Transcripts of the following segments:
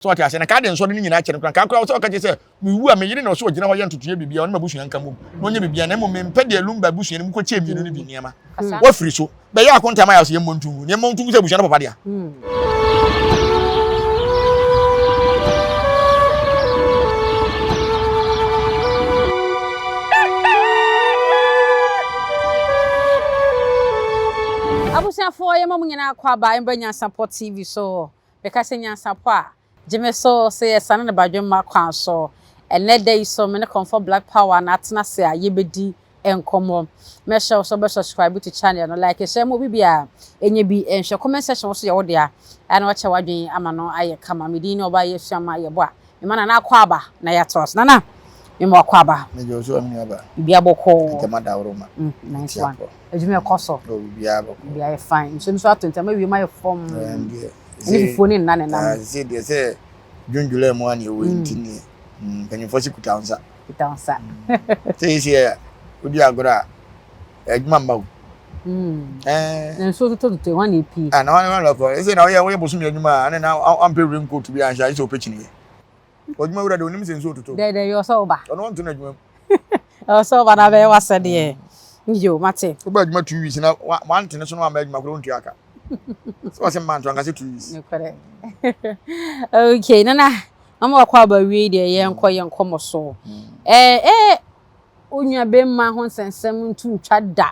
So wate aseɛ? Na nka ade nsɔre no nyinaa kyɛ no koraa. Nka koraa sɛ ɔka kyerɛ sɛ mewu a me yere na ɔsɛ ɔgyina hɔ yɛ ntotoeɛ biribiara, ɔne m'abusua nka mmom na ɔnyɛ biribiara, na mmom mempɛ deɛ Lumba abusua no mu kɔkyɛɛ mmienu no bi nneɛma. Wafiri so. Bɛyɛ akonta ma yɛ sɛ yɛmmɔ nto ngu. Na yɛmmɔ nto ngu sɛ abusua no papa dea. Abusuafoɔ yɛma mo nyinaa kɔ aba mbrɛ Nyansapɔ TV so. Meka sɛ nyansapɔ a, gye me so sɛ yɛsane no badwemma kwan so. Ɛnnɛ da yi so, me ne Kɔmfɔ Black Power na atena ase a yɛbɛdi nkɔmmɔ. Mɛhyɛ wo sɛ wobɛ subscribe to channel no, like, share ma obi biara ɛnyɛ bi nhwɛ. Comment section wo so yɛ wo dea, na wakyɛ w'adwene ama no ayɛ kama. Me din ne Ɔbaa Yɛsua Ma Yɛbɔ a, mema Nana Akwaaba na yɛatoa so. Nana, mema wo akwaaba. Megye wo so, me nuaba. Biribiara bɔkɔɔ. Ntɛm adaworoma. Nice one. Adwuma ɛkɔ so. Oh, biribiara bɔkɔɔ. Biribiara yɛ fine. Nsuo no nso atɔ nti ama wiem ayɛ fɔmm. Ɛndeɛ. Ɛne fufuo ne nna ne nam. Sɛ deɛ sɛ June July mu a na ɛwɔ yi nti neɛ mpanyinfoɔ si kuta wo nsa. Kuta wo nsa. Sɛ yɛ si yɛ wodi agorɔ a adwuma mma o. Na nsuo totɔ totɔ yi hwan na epie? Ah na hwan na ɔkɔ? Ɛsɛ na woyɛ woyɛ bosomi adwuma a ɛne na wampɛ rain coat bi anhyɛ a ɛsɛ ɔpɛ kyiniiɛ. Ɔdwuma wura deɛ onim sɛ nsuo totɔ. Dɛ dɛ yɛ ɔsɛ ɔba. Ɔno ɔnto no adwuma mu. Ɛwɔ sɛ ɔba na abɛyɛ w'asɛdeɛ. Yo mate. Woba adwuma 2 weeks na wantene so na wamma adwuma koraa wontua ka. Sɛ wɔsɛ mma nto anka sɛ 2 weeks. Nokorɛ. Okay, nana mama wakɔ aba wie deɛ yɛnkɔ yɛn nkɔmmɔ so. Ɛɛ ɛɛ onua bɛmma ho nsɛnsɛm ntu ntwa da.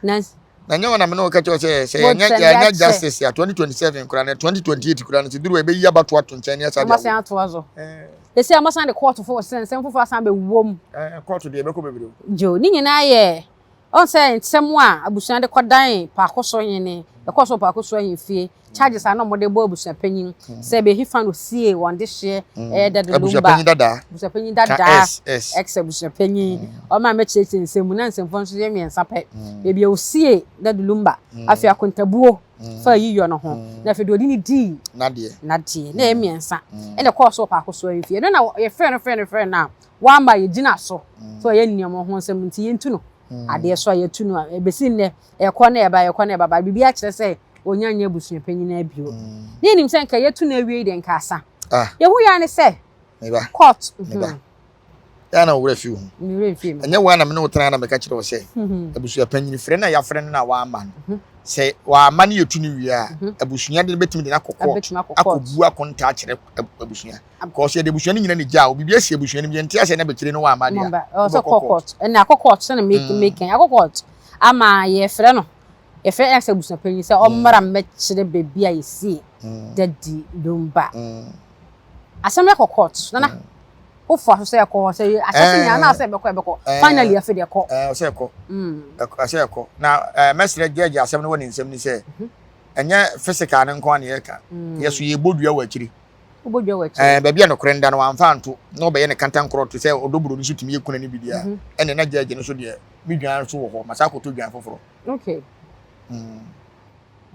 Na na nyɛ wɔn na me ne wo ka kyerɛ sɛ sɛ yɛnyɛ yɛnyɛ justice a 2027 koraa na 2028 koraa no sɛ duru a yɛbɛyi abato ato nkyɛn ne ɛsa deɛ awo. atoa so. Ɛsɛ a mosan de kɔɔto fo sɛ nsɛm foforɔ asan bɛwɔ mu. Kɔɔto deɛ ɛbɛkɔ bebree o. Gyo ne nyinaa yɛ ɔn sɛ nsɛm a abusua de kɔdan paako so hene ɛkɔɔ so wɔ paako so ahemfie charges a na wɔde bɔ abusuapanyin sɛ bɛhi fa no sie wɔn dehyeɛ ɛyɛ Daddy Lumba Abusuapanyin dadaa. Abusuapanyin Ka dadaa S S. ex abusuapanyin ɔma mɛkyerɛkyerɛ nsɛm mu na nsɛmfua nso yɛ mmiɛnsa pɛ baabi a osie Daddy Lumba afei akontabuo fa ayiyɔ no ho na afei deɛ ɔde ne dii N'adeɛ. n'adeɛ na ɛyɛ mmiɛnsa ɛna ɛkɔɔ so wɔ paako so ahemfie ɛno na yɛfrɛ no frɛ no frɛ no a wamma yɛgyina so sɛ ɔyɛ nneɛma ho nsɛm nti yɛntu no adeɛ so a yɛtu no a ɛbɛsi nnɛ ɛkɔ na ɛba ɛkɔ na ɛba ba biribi akyerɛ sɛ ɔnya nyɛ abusua panyin no bio ne yɛnim sɛ nka yɛtu no awie deɛ nka asa yɛhu yɛ ne sɛ court meba yɛ na wɔwerɛ fi wo ho ɛnyɛ wo na me ne wo tena na meka kyerɛ wo sɛ abusua panyin frɛ na yɛafrɛ no na wama no sɛ wama no yɛtu no wie a abusua de no bɛtumi de no akɔ court akɔbu akonta akyerɛ abusua Because yɛde abusua no nyina ne gya a, obibi asi abusua no mu, yɛnte aseɛ na bɛkyire no wamma deɛ a, wobɛkɔ court. Ɛna akɔ court sɛna meka yi, akɔ court ama yɛfrɛ no, yɛfrɛ ex abusua panyin sɛ ɔmmra mmɛkyerɛ baabi a yɛsie Daddy Lumba. Asɛm no akɔ court, Nana, wofoa so sɛ ɛkɔ hɔ, sɛ ahyɛse nyinaa na sɛ ɛbɛkɔ ɛbɛkɔ, finally afei deɛ ɛkɔ. Ɔsɛ ɛkɔ, ɔsɛ ɛkɔ. Na mɛsrɛ judge asɛm no wɔ ne nsam ne sɛ, ɛnyɛ physical no nko ara na yɛka, yɛ so yɛbɔ dua wɔ akyiri. Wobɔ dua wɔ akyiri. Ɛɛ, baabi a nokorɛ no da no, wamfa anto, na ɔbɛyɛ no kantankorɔ te sɛ ɔdɔ buroni so tumi yɛ kuna no bi deɛ a, mhm. ɛnna na gyɛɛgye no so deɛ, me dwan nso wɔ hɔ, masan akɔtɔ dwan foforɔ. Okay. Mm.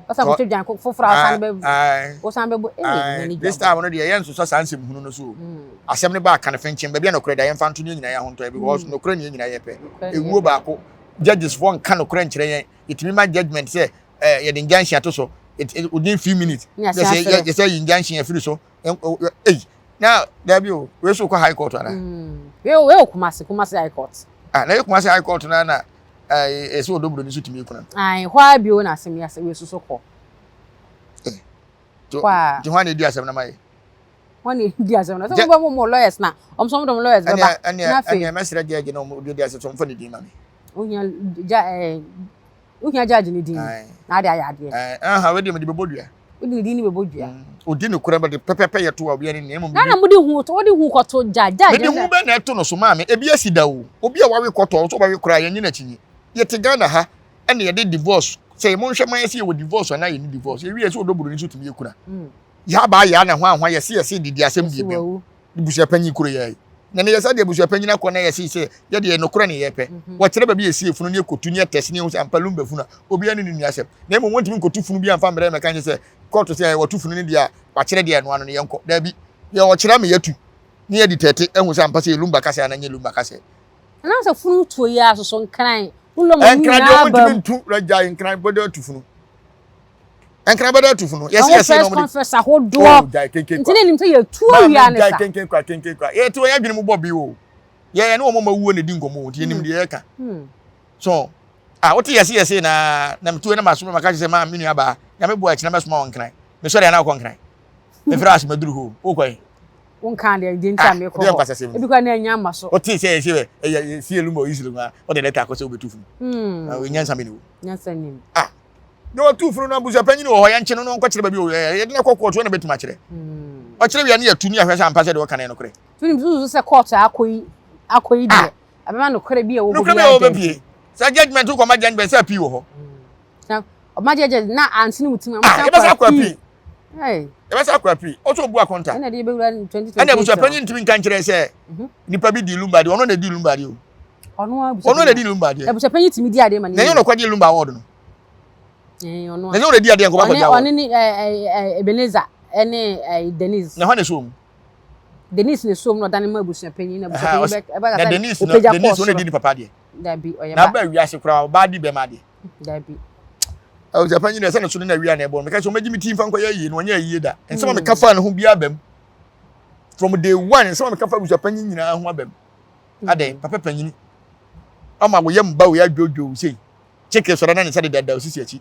Ɔsan akɔtɔ dwan foforɔ a ɔsan bɛ ɔsan bɛbɔ ee n'ani This time no deɛ yɛn nsosɔ saa nsɛm hunu no so. Mm. Asɛm no ba aka no fɛnkyɛn baabi a nokorɛ da yɛmfa nto ne nyinaa yɛ ahontɔ yɛ because mm. nokorɛ ne yɛn nyinaa yɛ pɛ. Ewuo baako judges foɔ nka nokorɛ nkyerɛ yɛn yɛtumi ma judgement sɛ eh, yɛde injunction ato so it within few minutes yɛsɛ yɛsɛ yi injunction afiri so eyi na dabi o wei so kɔ high court ana. Hmm. wei wei wɔ Kumasi Kumasi high court. ah na yɛ Kumasi high court na na ɛɛ ɛsɛ odo buroni so tumi kuna. ayi hɔ a bio na asɛm yi asɛm wei soso kɔ. Hɔ a. Nti hɔ a na edi asɛm na ma yɛ. Hɔ na edi asɛm na sɛ mo bɛ mo lawyers na wɔn nso wɔn de wɔn lawyers bɛba. Ɛnɛ ɛnɛ mɛsrɛ judge na wɔn di asɛm so wɔn fa ne din ma mi. Ohia ja ɛɛ. Wohia judge ne din na ade ayɛ adeɛ. Ɛha wei deɛ mede bɛbɔ dua. Wode ne din ne bɛbɔ dua. Mm. Odi ne korɛ bɛde pɛpɛpɛ yɛ to a obiara ne nea Na na mode hu to wode hu kɔto judge. Judge. Mede hu bɛ na ɛto no so maame. Ebi asi da o. Obi a wawe kɔtɔ nso wawe koraa yɛnye n'akyi nyi. Yɛte Ghana ha ɛna yɛde divorce sɛ monhwɛ man sɛ yɛwɔ divorce anaa yɛnni divorce. Yɛwie sɛ ɔdɔ buroni nso tumi yɛ kuna. Mm. Yɛaba yɛ na ho ahoa yɛse yɛse didi asɛm die bɛm. Busuapanyin koro yɛ na ne yɛ sɛ deɛ abusuapanyin akɔ na yɛsi sɛ yɛ deɛ nokorɛ ne yɛpɛ mhm. wɔkyerɛ baabi yɛsi efunu ne yɛkɔtu ne yɛtɛsi ne yɛhu sɛ ampa lumba funu a obiara ne ne nua asɛm na mmom wɔntumi nkɔtu funu bi amfa mmerɛ mɛka nyɛ sɛ kɔɔto sɛ wɔtu funu no deɛ a wakyerɛ deɛ ɛnoa no ne yɛnkɔ daabi deɛ wɔkyerɛ me yɛtu ne yɛdi tɛte ahu sɛ ampa sɛ yɛ lumba kasɛ anaa nyɛ lumba kasɛ ɛnam sɛ funu tuo yi asoso nkran wulɔ mu nyinaa ba nkran deɛ wɔntumi ntu ragya nkran bɔdɔ atu funu. Nkran bɛda atu funu. Yɛsi yɛsi na wɔn de. Conference ahodoɔ. Oh, gyae kenken kwa. Nti ne nim sɛ yɛtu awia ne sa. Gyae kenken kwa kenken kwa. Yɛte wɔn adwene mu bɔ bi o. Yɛ yɛne wɔn ma wuo na di nkɔmɔ o. Nti yɛnim deɛ yɛka. So ah wote yɛsi yɛsi na na metu na maso maka kyerɛ sɛ maa me nua baa. Nyame boa akyina mɛsoma wɔn nkran. Mesɔre anaa wokɔ nkran. Mefrɛ ase maduru hɔ o. Wokɔ yi. Wonka deɛ deɛ nti a mekɔ hɔ. Ebi kora na anya ama so. Wote sɛ yɛsi yɛ si elu ma oyi si lu ma wɔde lɛta akɔ sɛ wobɛtu funu. Nyansa bi ne wo. Nyansa nim. Ah na watu funu no abusua panyin wɔ hɔ yɛnkye no no nkɔkyerɛ baabi wɔ yɛde no kɔ kɔɔto ɛna bɛtumi akyerɛ hmm. ɔkyerɛ wia ne yɛtu ne ahwɛ sɛ ampa sɛ deɛ ɔka no yɛ nokorɛ tunim susu sɛ kɔɔto akɔ yi deɛ ah. ɛbɛma nokorɛ bi a ɛwɔ hɔ nokorɛ bi a ɛwɔ bɛpie sɛ judgment wokɔma judgment sɛ apii wɔ hɔ hmm. ɔma judgment na ante ne wo tim ah, yɛbɛsɛ akɔ apii yɛbɛsɛ akɔ apii ɔsɛ ɔbu akonta ɛna de yɛbɛwura 2020 ɛna abusua panyin ntumi nka nkyerɛ sɛ mhm. nipa bi di lumba deɛ ɔno na di lumba deɛ o ɔno na di lumba deɛ abusua panyin tumi di adeɛ ma ne na ɛnyɛ ɔno kɔgye lumba award no na ɛnyɛ ɔno di adeɛ nkɔba kɔgye award ɔne ne Ebenezer ɛne Denise na hɔ na ɛsɔ mu Denise na ɛsɔ mu na ɔdane ma abusua panyin na abusua panyin bɛ ɛbɛ na Denise no Denise ɔno di ne papa deɛ dabi ɔyɛ ba na aba wiase koraa ɔbaa di bɛma deɛ dabi abusua panyin deɛ sɛ ne so ne na wia na ɛbɔ no meka sɛ ɔmɛgye me ti mfa nkɔyɛ yie no ɔnyɛ yie da nsɛm a meka faa ne ho biara bɛm from day one nsɛm a meka fa abusua panyin nyinaa ho abɛm adɛn papa panyin ama wo yam ba wo yɛ adwodwo sei kyekere sɔrɔ na ne nsa dedada osisi akyi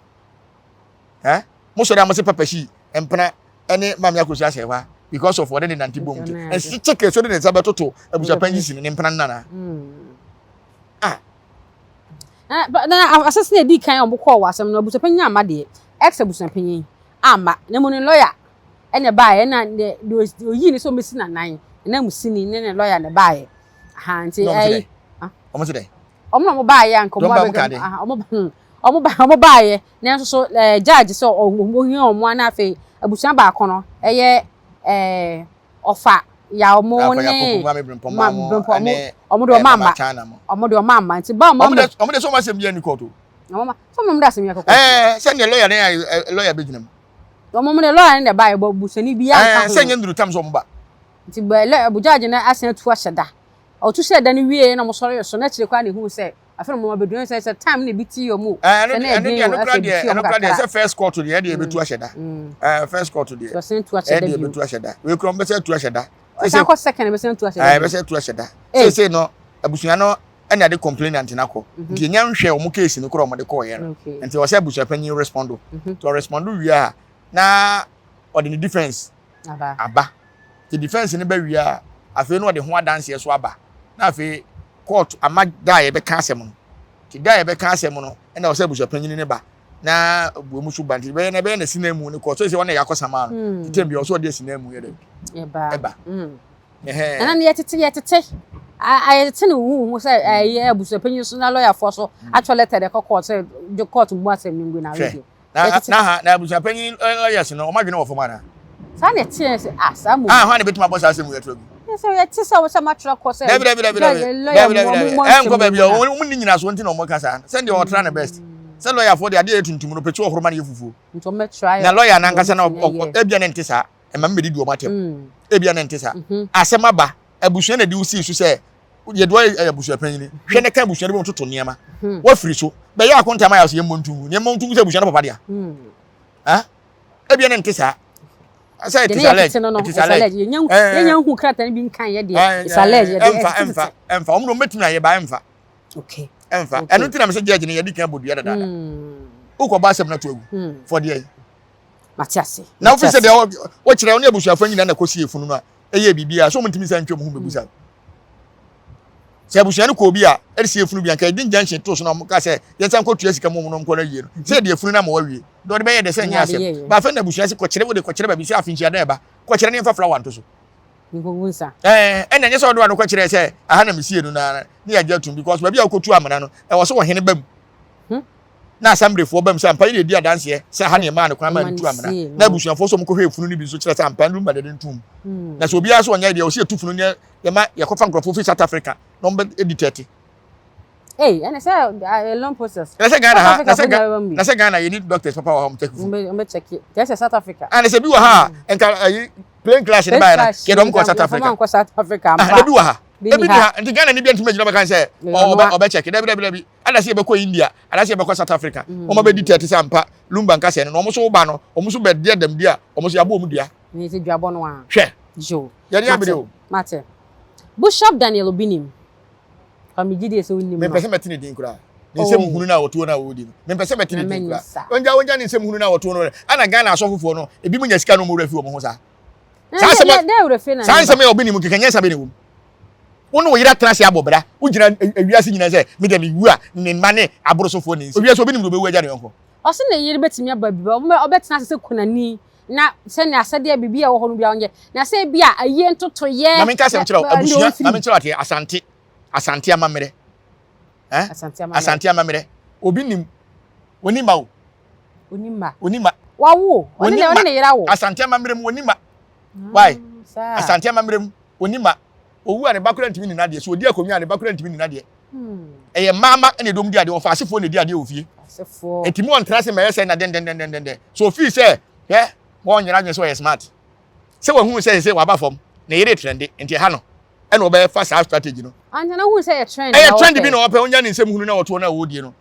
ɛ mo sɔrɔ a mo se papa hyi mpena ɛne maame akosi asɛ hɔ a because of wɔde ne nante bom nti ɛsi kyekere so de ne nsa bɛtoto abusua panyin si ne mpena nana ah na asese na edi kan a wɔn kɔɔ wɔ asɛm no abusua panyin ama deɛ ex abusua panyin ama na mu ne lawyer ɛna ɛbaeɛ ɛna deɛ oyii ne sɛ ɔmmɛsi n'anan ɛna musini ne ne lawyer na ɛbaeɛ aha nti ɛyi wɔn sɛ dɛ wɔn na wɔn baeɛ anka wɔn abɛka aha wɔn wɔn ba wɔn baeɛ nanso so ɛɛ judge sɛ ɔhia wɔn ana afei abusua baako no ɛyɛ ɛɛ ɔfa ya wɔn ne ma brempɔ wɔn de wɔn ama wɔn de wɔn ama nti ba wɔn ama wɔn de sɛ wɔn asɛm bi ɛni kɔɔto wɔn ma sɛ wɔn de asɛm yɛ kɔkɔ ɛɛ sɛ ne lawyer ne lawyer bɛ gyina mu. Wɔn mo de lɔya no na ɛbaeɛ bɔ busani bi anka ho. Sɛ nyɛ nduru tam sɛ wɔn ba. Nti bɛ lɛ ɛbu judge no asan atu ahyɛ da. Ɔtu hyɛɛ da no wieɛ na wɔn sɔree so na akyire koraa na ehuu sɛ afei na wɔn abɛduru sɛ sɛ time na ebi ti wɔn o. Sɛ na ɛden o afei ebi ti wɔn kakra. Sɛ first court deɛ ɛdeɛ ebetu ahyɛ da. First court deɛ. Wɔsan tu ahyɛ da bio. Ɛdeɛ ebetu ahyɛ da. Wei kura wɔn bɛsɛ tu ahyɛ da. Ɔsan kɔ second bɛsɛ tu ahyɛ da. Ɛbɛsɛ tu ahyɛ da. Sese no abusua no ɛna de complainant no akɔ mhm. nti ɛnya nhwɛ wɔn case no korɔ wɔn de kɔɔyɛ no nti ɔsɛ abusua panyin respond mhm. nti ɔrespond wie a na ɔde ne defence aba nti defence no ba wie a afei na ɔde ho adanseɛ so aba na afei court ama da a yɛbɛka asɛm no nti da a yɛbɛka asɛm no ɛna ɔsɛ abusua panyin ne ba na buo mu so ba nti bɛyɛ na ɛbɛyɛ na si mu ne court so sɛ wɔn na yɛakɔ sama no hmm. nti tɛm bi ɔsɛ ɔde asi nan mu yɛ dɛ ɛba. Hmm. Ɛna no yɛtete yɛtete yɛtete no huhu sɛ ɛyɛ abusuapanyin so na lɔyafoɔ so atwerɛ lɛtɛ de kɔ kɔɔt sɛ de kɔɔt mmu asɛm no ngu na awedeɛ. Na na ha na abusuapanyin lawyers no wɔn adwene wɔ fam ana? Saa na ɛteɛ sɛ ah saa mu. Ah hwan na ebetumi abɔ saa asɛm wei ato agu? Sɛ yɛte sɛ wɔsɛ matwerɛ kɔ sɛ. Dabi dabi dabi dabi dabi dabi dabi ɛnkɔ baabi a wɔn ni nyinasoɔ nti na wɔn ka saa sɛdeɛ ɔtra ne best sɛ lɔyafoɔ deɛ adeɛ yɛ tuntum no pɛtɛ ɔhoro ma no yɛ fufuo. Na lɔya nankasa na ebia ne nte saa. Ɛma mmɛdidi wɔn atɛm. Mm. Ebia na ɛnte saa. Mm-hmm. Asɛm aba, abusua na ɛde wo sii so sɛ yɛde wɔyɛ eh, abusua panyin. Mm-hmm. Hwɛ ne ka abusua no bi toto nneɛma. Mm-hmm. Wafiri so. Bɛyɛ akonta ma yɛ sɛ yɛmmɔ ntungu. Nneɛma ntungu sɛ abusua no papa dea. Mm. Ah? Ebia na ɛnte saa. Sɛ it is alleged. It is alleged. Yɛnya hu krataa no bi nkan yɛ deɛ. It's alleged. Ɛmfa ɛmfa ɛmfa. Wɔn na wɔn bɛtumi ayɛ ba ɛmfa. Okay. Ɛmfa. Ɛno nti na mɛ sɛ judge no yɛde kan bɔ dua dadaada. Wokɔ ba asɛm no to agu. For deɛ. Mate ase. Na wofi sɛ deɛ wɔkyerɛ wo ne abusuafoɔ nyinaa na kɔsi efunu no a ɛyɛ biribi a so wɔn ntumi nsa ntwam ho bɛbusa. Sɛ abusua no kɔ obi a ɛde si efunu bi anka ɛdi injunction to so na wɔn ka sɛ yɛn nsa nkɔtua sika mu wɔn nkɔ no awie no sɛ ɛde efunu no ama wɔawie deɛ ɔde bɛyɛ deɛ sɛ nyɛ asɛm ba afei na abusua si kɔkyerɛ wode kɔkyerɛ baabi sɛ afinhyia dan ɛba kɔkyerɛ ne mfa flower nto so. Ɛɛ ɛna ɛnyɛ sɛ ɔde wa no kɔkyerɛ sɛ aha na mesie no na ne yɛagye atum because baabi a wokɔtu amena no ɛwɔ sɛ ɔhene ba mu. Hmm? Na asɛmbrefoɔ bam sɛ ampa yi na ɛdi adanseɛ sɛ ha ne ɛmaa no kwan maa no tu amena. Na abusuafoɔ nso wɔkɔhwɛ efunu no bi nso kyerɛ sɛ ampa no ma dade ntum. Hmm. Na sɛ obiara sɛ ɔnyɛ deɛ ɔsɛ yɛtu funu ne yɛma yɛkɔfa nkurɔfoɔ firi South Africa na wɔn bɛ detect. Hey, ɛna sɛ a long process. Na sɛ Ghana ha, na sɛ na sɛ Ghana yɛ ni doctors papa wɔ ha wɔn check funu. Wɔn bɛ check. Kyerɛ sɛ South Africa. Ah, na sɛ bi wɔ ha a, nka ayi plane crash ne baayɛ no, yɛ dɔm kɔ South Africa. Wɔn kɔ South Africa ampa. Ah, ebi wɔ ha. Ebi ni ha. Nti Ghana ni bi ntumi gyina bɛka sɛ ɔbɛ ɔbɛ check. Dabi dabi dabi. Ɛna sɛ yɛbɛkɔ India anaasɛ yɛbɛkɔ South Africa, wɔn abɛdi tɛɛte sɛ ampa Lumba nkasɛɛ no, na wɔn nso woba no, wɔn nso bɛdi adamdi a, wɔn nso yɛabɔ wɔn dua. Ne ti duabɔ no a. Hwɛ. Yo. Yɛne abere o. Mate. Bishop Daniel Obinim. Fa me gyidie sɛ wonim no. Mempɛ sɛ mɛte ne din koraa. Ne nsɛm oh. hunu no a wɔtoɔ no a wɔdi no. Mempɛ sɛ mɛte ne din koraa. Ɔngya ɔngya ne nsɛm hunu no a wɔtoɔ no. Ɛna Ghana asɔfofoɔ no, ebi mu nya sika no wɔn werɛ fi wɔn ho saa. Saa nsɛm saa nsɛm yɛ Obinim keka nyɛ nsa bɛ na ɛwɔ mu. Wo ne wo yere atena ase abɔ bra. Wogyina ewiase nyinaa sɛ me deɛ mewu a ne mma ne aborosofoɔ na nsi. Owiase Obinim deɛ ɔbɛwu agya ne yɔnko. Ɔse ne yere bɛtumi aba bi ɔbɛtena ase sɛ kunani na sɛnea asɛdeɛ biribi a ɛwɔ hɔ no biara ɔnyɛ na sɛ ebi a ayie ntotoyɛ. Ma menka asɛm kyerɛ wo abusua ma menkyerɛ wo adeɛ Asante Asante amammerɛ eh Asante amammerɛ obi nim oni ma o oni ma oni ma wawo ɔne ne ɔne ne yere awo Asante amammerɛ mu oni ma why Asante amammerɛ mu oni ma owu a ne ba kora ntumi ni n'adeɛ so odi akonnwa a ne ba kora ntumi ni n'adeɛ ɛyɛ mmaama na ɛdɔm di adeɛ wɔfa asefoɔ na ɛdi adeɛ wɔ fie ɛti mu ɔntena ase mɛyɛ sɛ na dɛndɛndɛndɛndɛ so ofii sɛ hwɛ wɔn nyina adwene sɛ ɔyɛ smart sɛ wɔhunu sɛ sɛ waba fam na yere trende nti ɛha no ɛna ɔbɛfa saa strategy no ɛyɛ trend bi na ɔpɛ ɔnya ne nsɛm hunu na ɔtoɔ na ɔwɔ no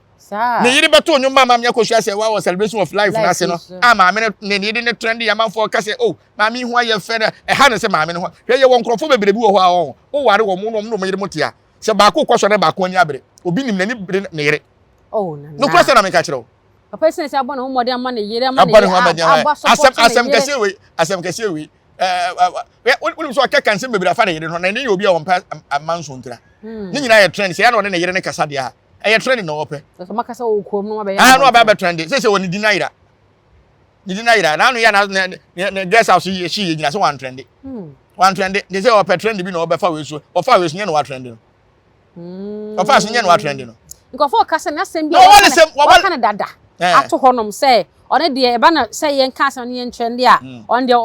ne yere bɛto nnwom ma maame akosua sɛ wa wɔ celebration of life no ase no a maame no ne yere ne trend yɛ amanfoɔ ka sɛ oh maame yi ho ayɛ fɛ na ɛha no sɛ maame no ho hwɛ yɛ wɔ nkurɔfoɔ bebree bi wɔ hɔ a wɔn woware wɔn na wɔn na wɔn yere mo te a sɛ baako kɔ so na baako ani abere obi nim n'ani bere ne yere oh, nokorɛ sɛ na meka kyerɛ wo papa yi sɛ abɔ ne ho mmɔden ama ne yere ama ne yere abɔ asɛm asɛm kɛseɛ wei asɛm kɛseɛ wei ɛɛ wonim sɛ ɔkɛka nsɛm bebree afa ne yere no na ne yɛ obi a wɔmpɛ ama nso ntira hmm. ne nyinaa yɛ trend sɛ yɛ na ɔne ne yere ne kasa deɛ a ɛyɛ trend na ɔpɛ sɛ ɔmakasa wɔ kurom no wabɛyɛ ah no ɔbɛ trend sɛ sɛ wɔ ne din ayera ne din ayera na ano yɛ na ne ne guest house yi ehyi yɛ gyina sɛ wɔn trend hmm. wɔn trend ne sɛ ɔpɛ trend bi na ɔbɛfa wei so ɔfa wei so nyɛ na wɔatrend no hmm. ɔfa so nyɛ na wɔatrend no nkurɔfoɔ ka sɛ n'asɛm bi a wɔka no dada ato hɔnom sɛ ɔno deɛ ɛba na sɛ yɛnka asɛm no yɛnkyerɛ no deɛ a mm. ɔno deɛ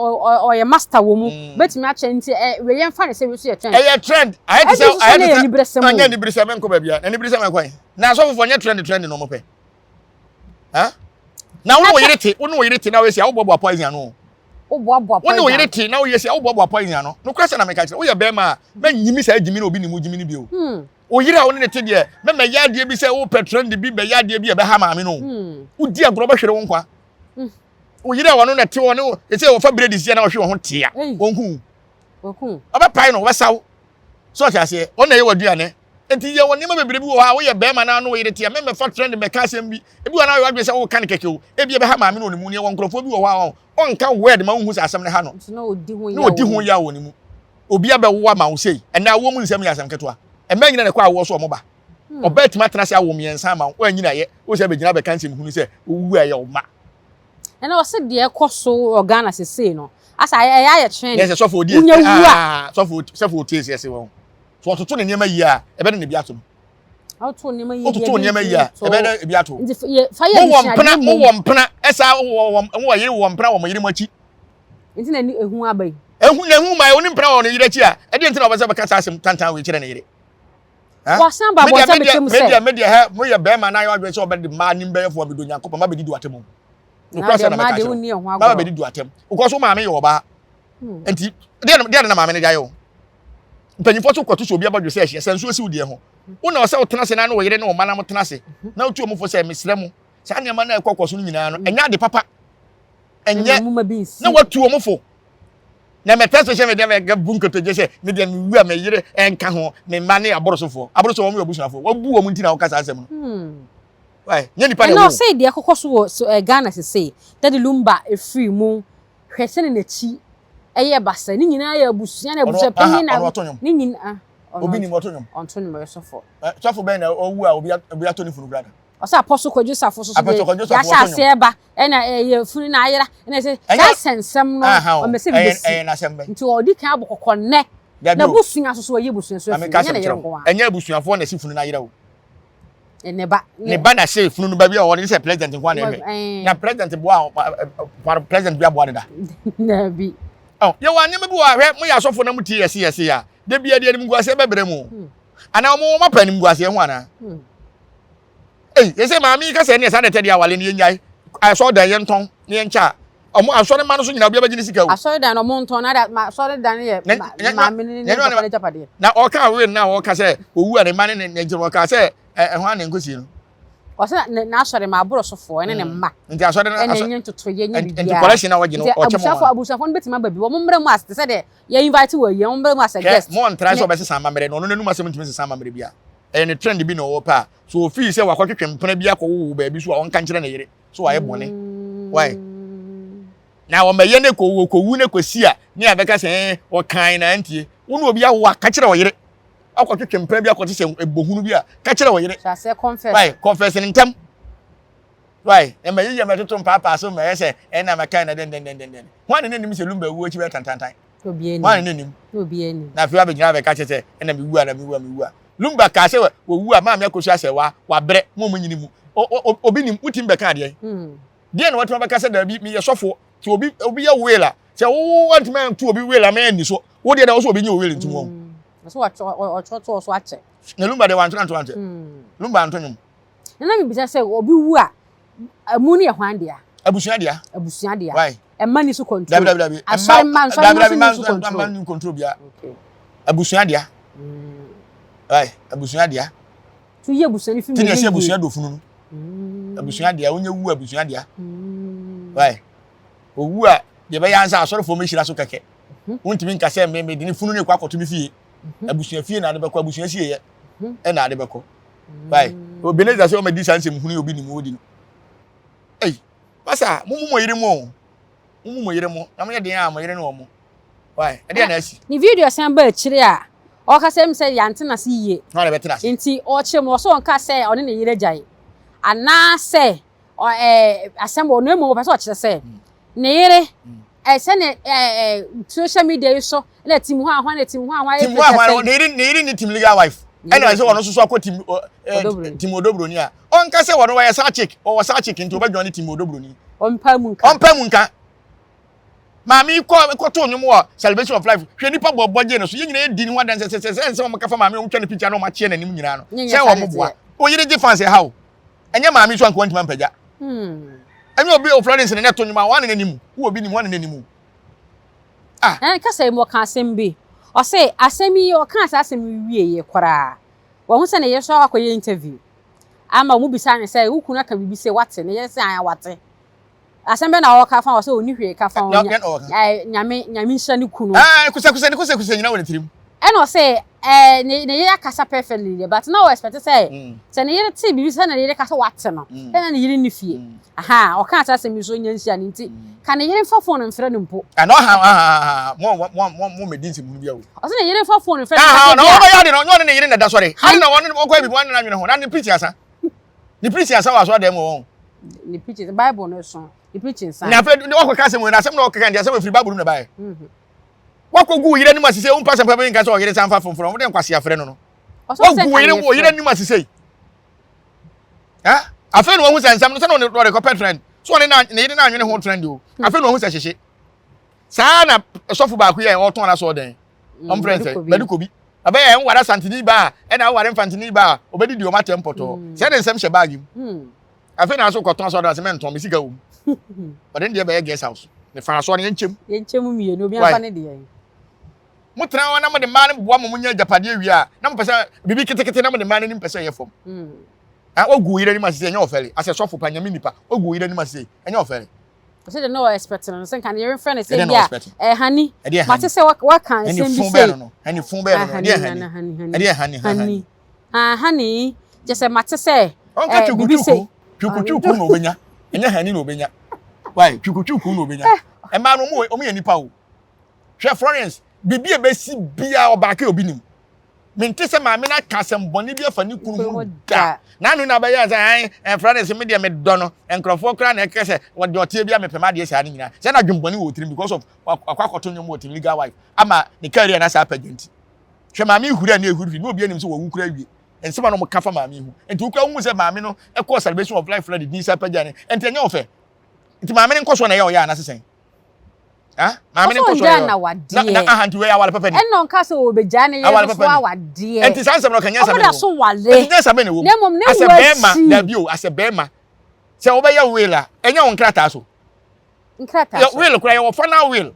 ɔyɛ master wɔ mu mm. bɛtumi akyɛ nti wei yɛmfa ne sɛ wei so yɛ trend ɛyɛ trend ayɛ te sɛ ayɛ te sɛ ɛnyɛ aniberesɛm ɛnkɔ baabi a aniberesɛm ɛnkɔ yi na asɔfofoɔ nyɛ trend trend na wɔn pɛ na wo ne wo yere te wo ne wo yere te na woyɛ si a woboaboa poison ano woboaboa poison wo ne wo yere te na woyɛ si a woboaboa poison ano nokorɛ sɛ na meka kyerɛ woyɛ bɛrima a mɛnyimi saa gyimi na obi ne mu gyimi no bio hmm. Wo yere a wo ne no te deɛ, mɛmɛyɛ adeɛ bi sɛ wopɛ trend bi bɛyɛ adeɛ bi a ɛbɛha maame no. Hmm. Wodi agorɔ bɛhwere wo nkwa. Hmm. Wo yere a wɔno na te hɔ ne ɛsɛ wɔfa biredi sia na ɔhwe wɔn ho tea. Wɔnku. Ɔbɛpae no, ɔbɛsa wo. So ɔte aseɛ, wɔn na ɛyɛ w'aduane. Nti yɛ wɔ nneɛma bebree bi wɔ hɔ a woyɛ bɛrima na ano wo yere te a mɛmɛfa trend mɛka asɛm bi. Ebi wɔ na ayɛ wadwene sɛ woka no kɛkɛ o. Ebi ɛbɛha maame no wɔ ne mu. Neɛ wɔ nkurɔfoɔ bi wɔ hɔ a ɔnka word ma wohu sɛ asɛm no ha no. Na ɔdi ho yaw wɔ ne mu. Obi abɛwo ama wo sei. Ɛnɛ awoɔ mu nsɛm yɛ asɛm ketewa. Mmaa nyina na ɛkɔ awoɔ so wɔn ba. Hmm. Ɔbaa tumi atena ase awo mmiɛnsa ama wo. Woanyina yɛ. Wo sɛ bɛgyina bɛka nsɛm hunu sɛ wowu a ɛyɛ wo mma. Ɛna ɔse deɛ ɛkɔ so wɔ Ghana sesei no asa ɛyɛ ayɛ trend. Yɛ sɛ sɔfo odi Wonya wu a. Ah, sɔfo sɔfo otie sɛ ɛse wɔn. So ɔtoto ne nneɛma yie a ɛbɛde ne bi ato no. Ɔto nneɛma yie Wototo nneɛma yie a ɛbɛde ebi ato. Nti yɛ fa yɛ Mowɔ mpena mowɔ mpena ɛsa wɔ wɔ yere wɔ mpena wɔ mo yere mo akyi. Nti na ni ehu aba yi. Ehu na ehu ma oni mpena wɔ ne yere akyi a, ɛdeɛ nti na ɔbɛsɛ bɛka saa asɛm tantan wei kyerɛ ne yere. Wasan ba abɔnten abɛkyerɛ mu sɛ. Medeɛ medeɛ hɛ moyɛ bɛrima na ayɛ wadwene sɛ ɔbɛde mmaa nim bɛyɛ foɔ medo Nyankopɔn ma bɛdi du atɛm o. Nokora sɛ na mɛka kyerɛ ma bɛdi du atɛm. Wokɔ so maame yɛ ɔbaa. Hmm. Nti deɛ na maame no de ayɛ o. Mpanyinfoɔ so kɔto so obi abɔdwe sɛ ɛhyɛ sɛ nsuo si wo deɛ ho. Wo na ɔsɛ wotena ase na ne wo yere ne wo mma na motena ase hmm. na wotu ɔmo fo sɛ mesrɛ mo saa nneɛma no a ɛkɔkɔ so no nyinaa no ɛnyɛ ade papa. Ɛnyɛ na watu wɔn fo na mɛtɛ so hyɛ me deɛ mɛka bu nkotodwe sɛ me deɛ mewu a me yere ɛnka ho me mma ne aborosofoɔ aborosofoɔ wɔn yɛ abusuafoɔ wabu wɔn nti na wɔka saa asɛm no hmm. Why? Nyɛ nipa na ɛwɔ. Ɛna ɔsɛ deɛ ɛkɔkɔ so wɔ so, eh, Ghana sese Daddy Lumba efiri mu hwɛ sɛ ne n'akyi ɛyɛ basa ne nyinaa yɛ abusua na abusua panyin na ne nyinaa. Obi nim ɔto nwom. Ɔnto nwom ɔyɛ sɔfo. Sɔfo bɛn na ɔwu a obi obi atɔ ne funu kura da. Ɔsɛ Apostle Kwadwo Safo so so deɛ yɛahyɛ aseɛ ba ɛna ɛyɛ funu na ayera ɛna ɛsɛ saa nsɛnsɛm no ɔmɛ sɛ bi bɛsi nti ɔdi kan abɔ kɔkɔ nnɛ na busua so so ɔyɛ busua so afiri ɛnyɛ ne yere nko ara. Ɛnyɛ abusuafoɔ na ɛsi funu no ayera o. Ne ba. Ne ba na se funu no ba bi a ɔwɔ ne sɛ president nko na ɛhwɛ. Na president boa president bi aboa deda. Dabi. Ɔ yɛ wɔ nneɛma bi wɔ ahwɛ mo yɛ asɔfo na mo tie yɛse yɛse a da bi adi animguaseɛ bɛbrɛ mu. Hmm. Anaa wɔn wɔn apɛ animguaseɛ ho anaa. Hmm. Ei yɛsɛ maame yi kasa ɛne ɛsa na ɛtɛ deɛ awale no yɛnyae asɔredan yɛntɔn ne yɛnkyɛ a ɔmo asɔre ma no so nyinaa obi abɛgye ne sika o. Asɔredan no ɔmo ntɔn na ada asɔredan no yɛ maame ne ne papa ne gyapadeɛ. Na ɔka wei na ɔka sɛ owu a ne mma ne ne nkyɛn ɔka sɛ Ɛho ana nkosie no. Ɔsɛ n'asɔre ma aboro sofoɔ ɛne ne mma. Nti asɔre no ɛna ɛnyɛ ntotoyɛ nyɛ biribiara. Nti collection na wɔgye no ɔkyɛ mo wɔn. Abusuafoɔ no bɛtumi aba bi wɔn mmra mu ase te sɛ deɛ yɛ invite wɔ yi wɔn mmra mu as a guest. Mo ntra sɛ ɔbɛsesa amammerɛ no ɔno n'anum asɛm ntumi nsesa amammerɛ bia. Ɛyɛ ne trend bi na ɔwɔ pɛ a so ofii sɛ wakɔtwetwe mpena bi akɔwowo baabi so a ɔnka nkyerɛ ne yere so wayɛ bɔne. Why? Na wɔmɛyɛ ne kɔ kɔwu ne kɔsi a ne abɛka sɛ ɛɛ ɔkan na antie. Wo ne obi awo a ka kyerɛ ɔyere. Akɔtwetwe mpena bi akɔte sɛ ɛbɔhunu bi a ka kyerɛ ɔyere. Why? Confess ne ntɛm. Why? Ɛmɛ yiyi ɛmɛ toto mpaapaa so mɛyɛ sɛ ɛna mɛka na dɛndɛndɛndɛn. Hwan ne n'anim sɛ Lumba wu akyi bɛyɛ tantantan? Hwan ne n'anim? Na afei wabɛgyina abɛka kyerɛ sɛ ɛna mewu a na mewu a mewu a. Lumba kaa sɛ wɔwu a maame akɔsu asɛ wa wabrɛ mo mo nyini mu. Obi nim wotim bɛka adeɛ. Deɛ na watumi abɛka sɛ daabi meyɛ sɔfoɔ sɛ obi obi yɛ will a sɛ wo wantumi anto obi will ama anni so wo deɛ na wo sɛ obi nyɛ will nti wɔn. Sɛ ɔtwerɛ to so akyɛ. Na Lumba deɛ wantwerɛ anto ankyɛ. Lumba anto nwom. Na na mebisa sɛ obi wu a ɛmu no yɛ hwan dea? Abusua dea. Abusua dea. Why? Ɛma ni so control. Dabi dabi dabi. Asɔre mma nsɔre mma so ni so control. Ɛma ni control bia. Okay. Abusua dea. Why? Abusua dea. To yi abusua no fi mu. Ti na ɛsɛ abusua do funu no. Abusua dea onye wu abusua dea. Why? Owu a deɛ bɛyɛ ansa asɔrefoɔ mɛhyira so kɛkɛ. Wontumi nka sɛ me mede ne funu no ekɔ akɔto me fie. Abusua fie na ade bɛkɔ abusua sie yɛ. Ɛna ade bɛkɔ. Why? Obenezer sɛ ɔmɛdi saa nsɛm hunu obi nim odi no. Ei, masa mo mu mo yere mu o. Mo mu mo yere mo na mo yɛ den a mo yere ne wɔn. Why? Ɛdeɛ na asi. Ne video san ba akyire a ɔkasa mu sɛ yɛante n'ase yie. Hwan na ɛbɛtena ase? Nti ɔkyerɛ mu ɔsɛ ɔnka sɛ ɔne ne yere agyae anaasɛ ɛɛ asɛm wɔ na mmom ɔpɛ sɛ ɔkyerɛ sɛ ne yere ɛ sɛne ɛ ɛ social media yi so na tim hɔ ahwa na tim hɔ ahwa tim hɔ ahwa ne yere ne yere ne tim legal wife ɛna sɛ ɔno nso so akɔ tim ɛ tim odobroni a ɔnka sɛ ɔno wɔyɛ saa chick ɔwɔ saa chick nti ɔbɛdwan ne tim odobroni ɔmpa mu nka ɔmpa mu nka Maame yi kɔ kɔtoo nnwom wɔ Celebration of Life. Hwɛ nipa bɔ bɔ gye no so. Yɛn nyinaa yɛdi ne ho adanse sɛ sɛ sɛ sɛ wɔn kafa maame wɔn twa ne picture na wɔn akyeɛ n'anim nyinaa no. Sɛ wɔn boa. Oyere gye fans ɛha o. Ɛnyɛ maame so anka wɔntumi ampagya. Ɛnyɛ obi o Florence ne to nnwom a wɔn ne n'anim. Wo obi nim wɔn ne n'anim. Ah. Ɛn kasa yi mu ɔka asɛm bi. Ɔse asɛm yi ɔka saa asɛm yi wie yɛ koraa. Wɔn ho sɛ ne yere so akɔyɛ interview. Ama wɔn bisa ne sɛ wo kunu aka biribi sɛ wate ne yere sɛ an wate. Asɛm bɛ na ɔka fa ho sɛ ɔnni hwee ka fa ho Nyame Nyame nhyira ne kunu. Ɛɛ kusɛkusɛ ne kusɛkusɛ nyina wɔ ne tirim. Ɛna ɔsɛ ɛɛ ne ne yere akasa perfectly deɛ but na ɔ expect sɛ sɛ ne yere te biribi sɛ na ne yere ka sɛ wate no sɛ na ne yere nni fie aha ɔkaa saa asɛm yi so ɔnya nhyira no nti ka ne yere mfa phone mfrɛ no mpo. Ɛna ɔha ha ha mo mo mo mo medi nsɛm hunu bi awo. Ɔsɛ ne yere mfa phone mfrɛ no. Aha na ɔbɛyɛ ade no ɔnyɛ ɔne ne yere na ɛda sɔre. Ade na ɔne ɔkɔ abi wɔn ne n'anwene ho na ne preaching asa. Ne preaching asa wɔ asɔre dɛm wɔ. Ne preaching Bible no so. Ne preaching sa. Na afei ne wakɔ ka asɛm wɔ na asɛm na ɔkeka nti asɛm afiri Bible mu na baeɛ. Mhm. Wakɔ gu yere anim ase sɛ wompa asɛm papa bi nka sɛ ɔyere san fa fomforɔ wode nkwasi afrɛ no no. Wagu wo yere wo yere anim ase sɛ. Ha? Afei na wahu sɛ nsɛm no sɛ na ɔde kɔpɛ trend. So ɔne na ne yere na anwene ho trend o. Hmm. Afei na wahu sɛ hyehye. Saa na sɔfo baako yɛ ɔtɔn n'asɔɔ dɛn. Ɔmfrɛ nsɛ Badu Kobi. Ɛbɛyɛ nware Asanteni ba a ɛna aware Mfanteni ba a ɔbɛdidi wɔn atɛm pɔtɔɔ. Hmm. Sɛ ne nsɛm hyɛ baagi mu. Hmm. Afei na aso kɔtɔn asɔre ase mɛntɔn me sika wɔ mu. Ɔde ne deɛ bɛyɛ guest house. Ne fa asɔre yɛnkyɛm. Yɛnkyɛm mmienu obi afa ne deɛ. Mo tena hɔ na mo de mmaa no boa mo mo nya agyapadeɛ wie a na mo pɛ sɛ biribi ketekete na mo de mmaa no anim pɛ sɛ ɛyɛ fam. Hmm. Ah, wogu wo yere anim ase sɛ ɛnyɛ ɔfɛre. Asɛ sɔfo pa nyame nipa. Wogu wo yere anim ase sɛ ɛnyɛ ɔfɛre. Ɔsɛ de na ɔ expect no sɛ nka ne yere mfrɛ no sɛ bi a honey mate sɛ waka nsɛm bi sɛ honey fun bɛyɛ no ɛdeɛ honey ɛdeɛ honey honey ah honey kyɛ sɛ mate sɛ ɔnka twukutuku twukutuku na obenya ɛnyɛ honey na obenya why twukutuku na obenya ɛmaa no ɔmo ɔmo yɛ nipa o hwɛ Florence biribi a ebesi bia ɔbaako obi nim Mente sɛ maame no aka asɛm bɔne bi afa ne kunu ho da. N'ano na bɛyɛ sɛ ɛn ɛmfra ne sɛ me deɛ medɔ no. Nkurɔfoɔ koraa na ɛkeka sɛ wɔde ɔteɛ bi a mepɛ m'adeɛ saa no nyinaa. Sɛ na adwembɔne wɔ tirim because of wakɔ akɔto nnwom wɔ team legal wife ama ne career na saa apagya nti. Hwɛ maame yi huri a na ehurihuri na obi anim sɛ wawu koraa awie. Nsɛm a na wɔka fa maame yi ho. Nti wo koraa wohu sɛ maame no kɔɔ celebration of life na ne din san pagya ne. Nti ɛnyɛ ɔfɛ. Nti maame no nkɔsoɔ na ɛyɛ ɔyɛ anaasɛ sɛn? Ah, maame ne nkɔsɔ yɛ. na wadeɛ. Na aha nti wei awale papa ni. Ɛna ɔnka sɛ ɔbɛgyaa ne yere no so awadeɛ. Nti saa nsɛm no ɔka nyansa bɛ ne wɔ. Ɔmo da so wale. Nti nyansa bɛ ne wɔ mu. Na mmom ne wu akyi. Dabi o, asɛ bɛrima. Sɛ wobɛyɛ will a, ɛnyɛ wo nkrataa so. Nkrataa so. Will koraa yɛwɔ final will.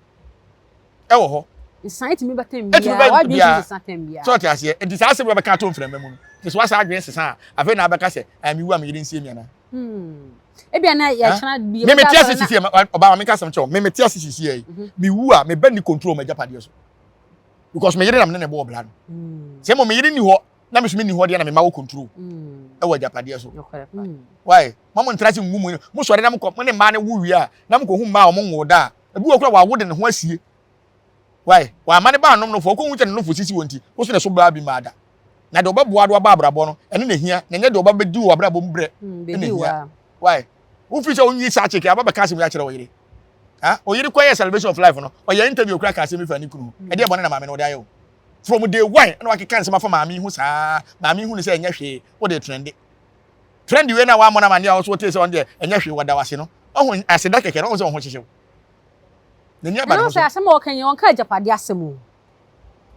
Ɛwɔ hɔ. Nsa etumi ba tɛm biara. Wadwene tumi sesa tɛm biara. So ɔte aseɛ. Nti saa asɛm yi ɔbɛka ato mframa mu no. Nti so wasa adwene sesa a, afei na abɛka sɛ, ɛɛ mewu a me yere nsie me anaa? Hmm. Ebia na yɛkyena bi. Me mete ase sisi ɔbaa ma menka asɛm kyerɛ wo. Me mete ase sisi yi. Mhm. Mewu a me ba ni control m'agyapadeɛ so. Because me yere na me ne ne bɔ ɔbra no. Hmm. Sɛ mo me yere ni hɔ na me so me ni hɔ deɛ na me ma wɔ control. Hmm. Ɛwɔ agyapadeɛ so. Why? Mo mo ntra se ngu mu. Mo sɔre na mo kɔ mo ne mmaa ne wo wie a na mo kɔ hu mmaa a wɔn nwo da a. Ebi wɔ kora wɔawo de ne ho asie. Why? Wamma ne ba annom nofo. Ɔkɔhu sɛ ne nofo sisi hɔ nti, wo so na ɛso baa bi mmaa da. Na deɛ ɔbɛboa de waba abrabɔ no, ɛno na ɛhia, na ɛnyɛ deɛ ɔba bɛdi wɔ abrabɔ mu berɛ na ɛhia. Why? Wofiri sɛ wonyi saa kyeke aba bɛka asɛm yi akyerɛ wo yere. Ha? Oyere kɔyɛ celebration of life no, ɔyɛ interview okura ka asɛm yi fa ne kunu ho. Ɛdeɛ bɔne na maame no ɔde ayɛ wo. From day one, ɛna wakeka nsɛm afa maame yi ho saa. Maame yi hu ne sɛ ɛnyɛ hwee, wode trende. Trend wei na wammɔ no amaneɛ a ɔso wotee sɛ ɔno deɛ ɛnyɛ hwee wɔda wo ase no, ɔho aseda kɛkɛ no, ɔho sɛ ɔho hyehye wo. N'ani aba ne ho so. Ɛno sɛ asɛm a ɔka yi, ɔnka agyapadeɛ asɛm o.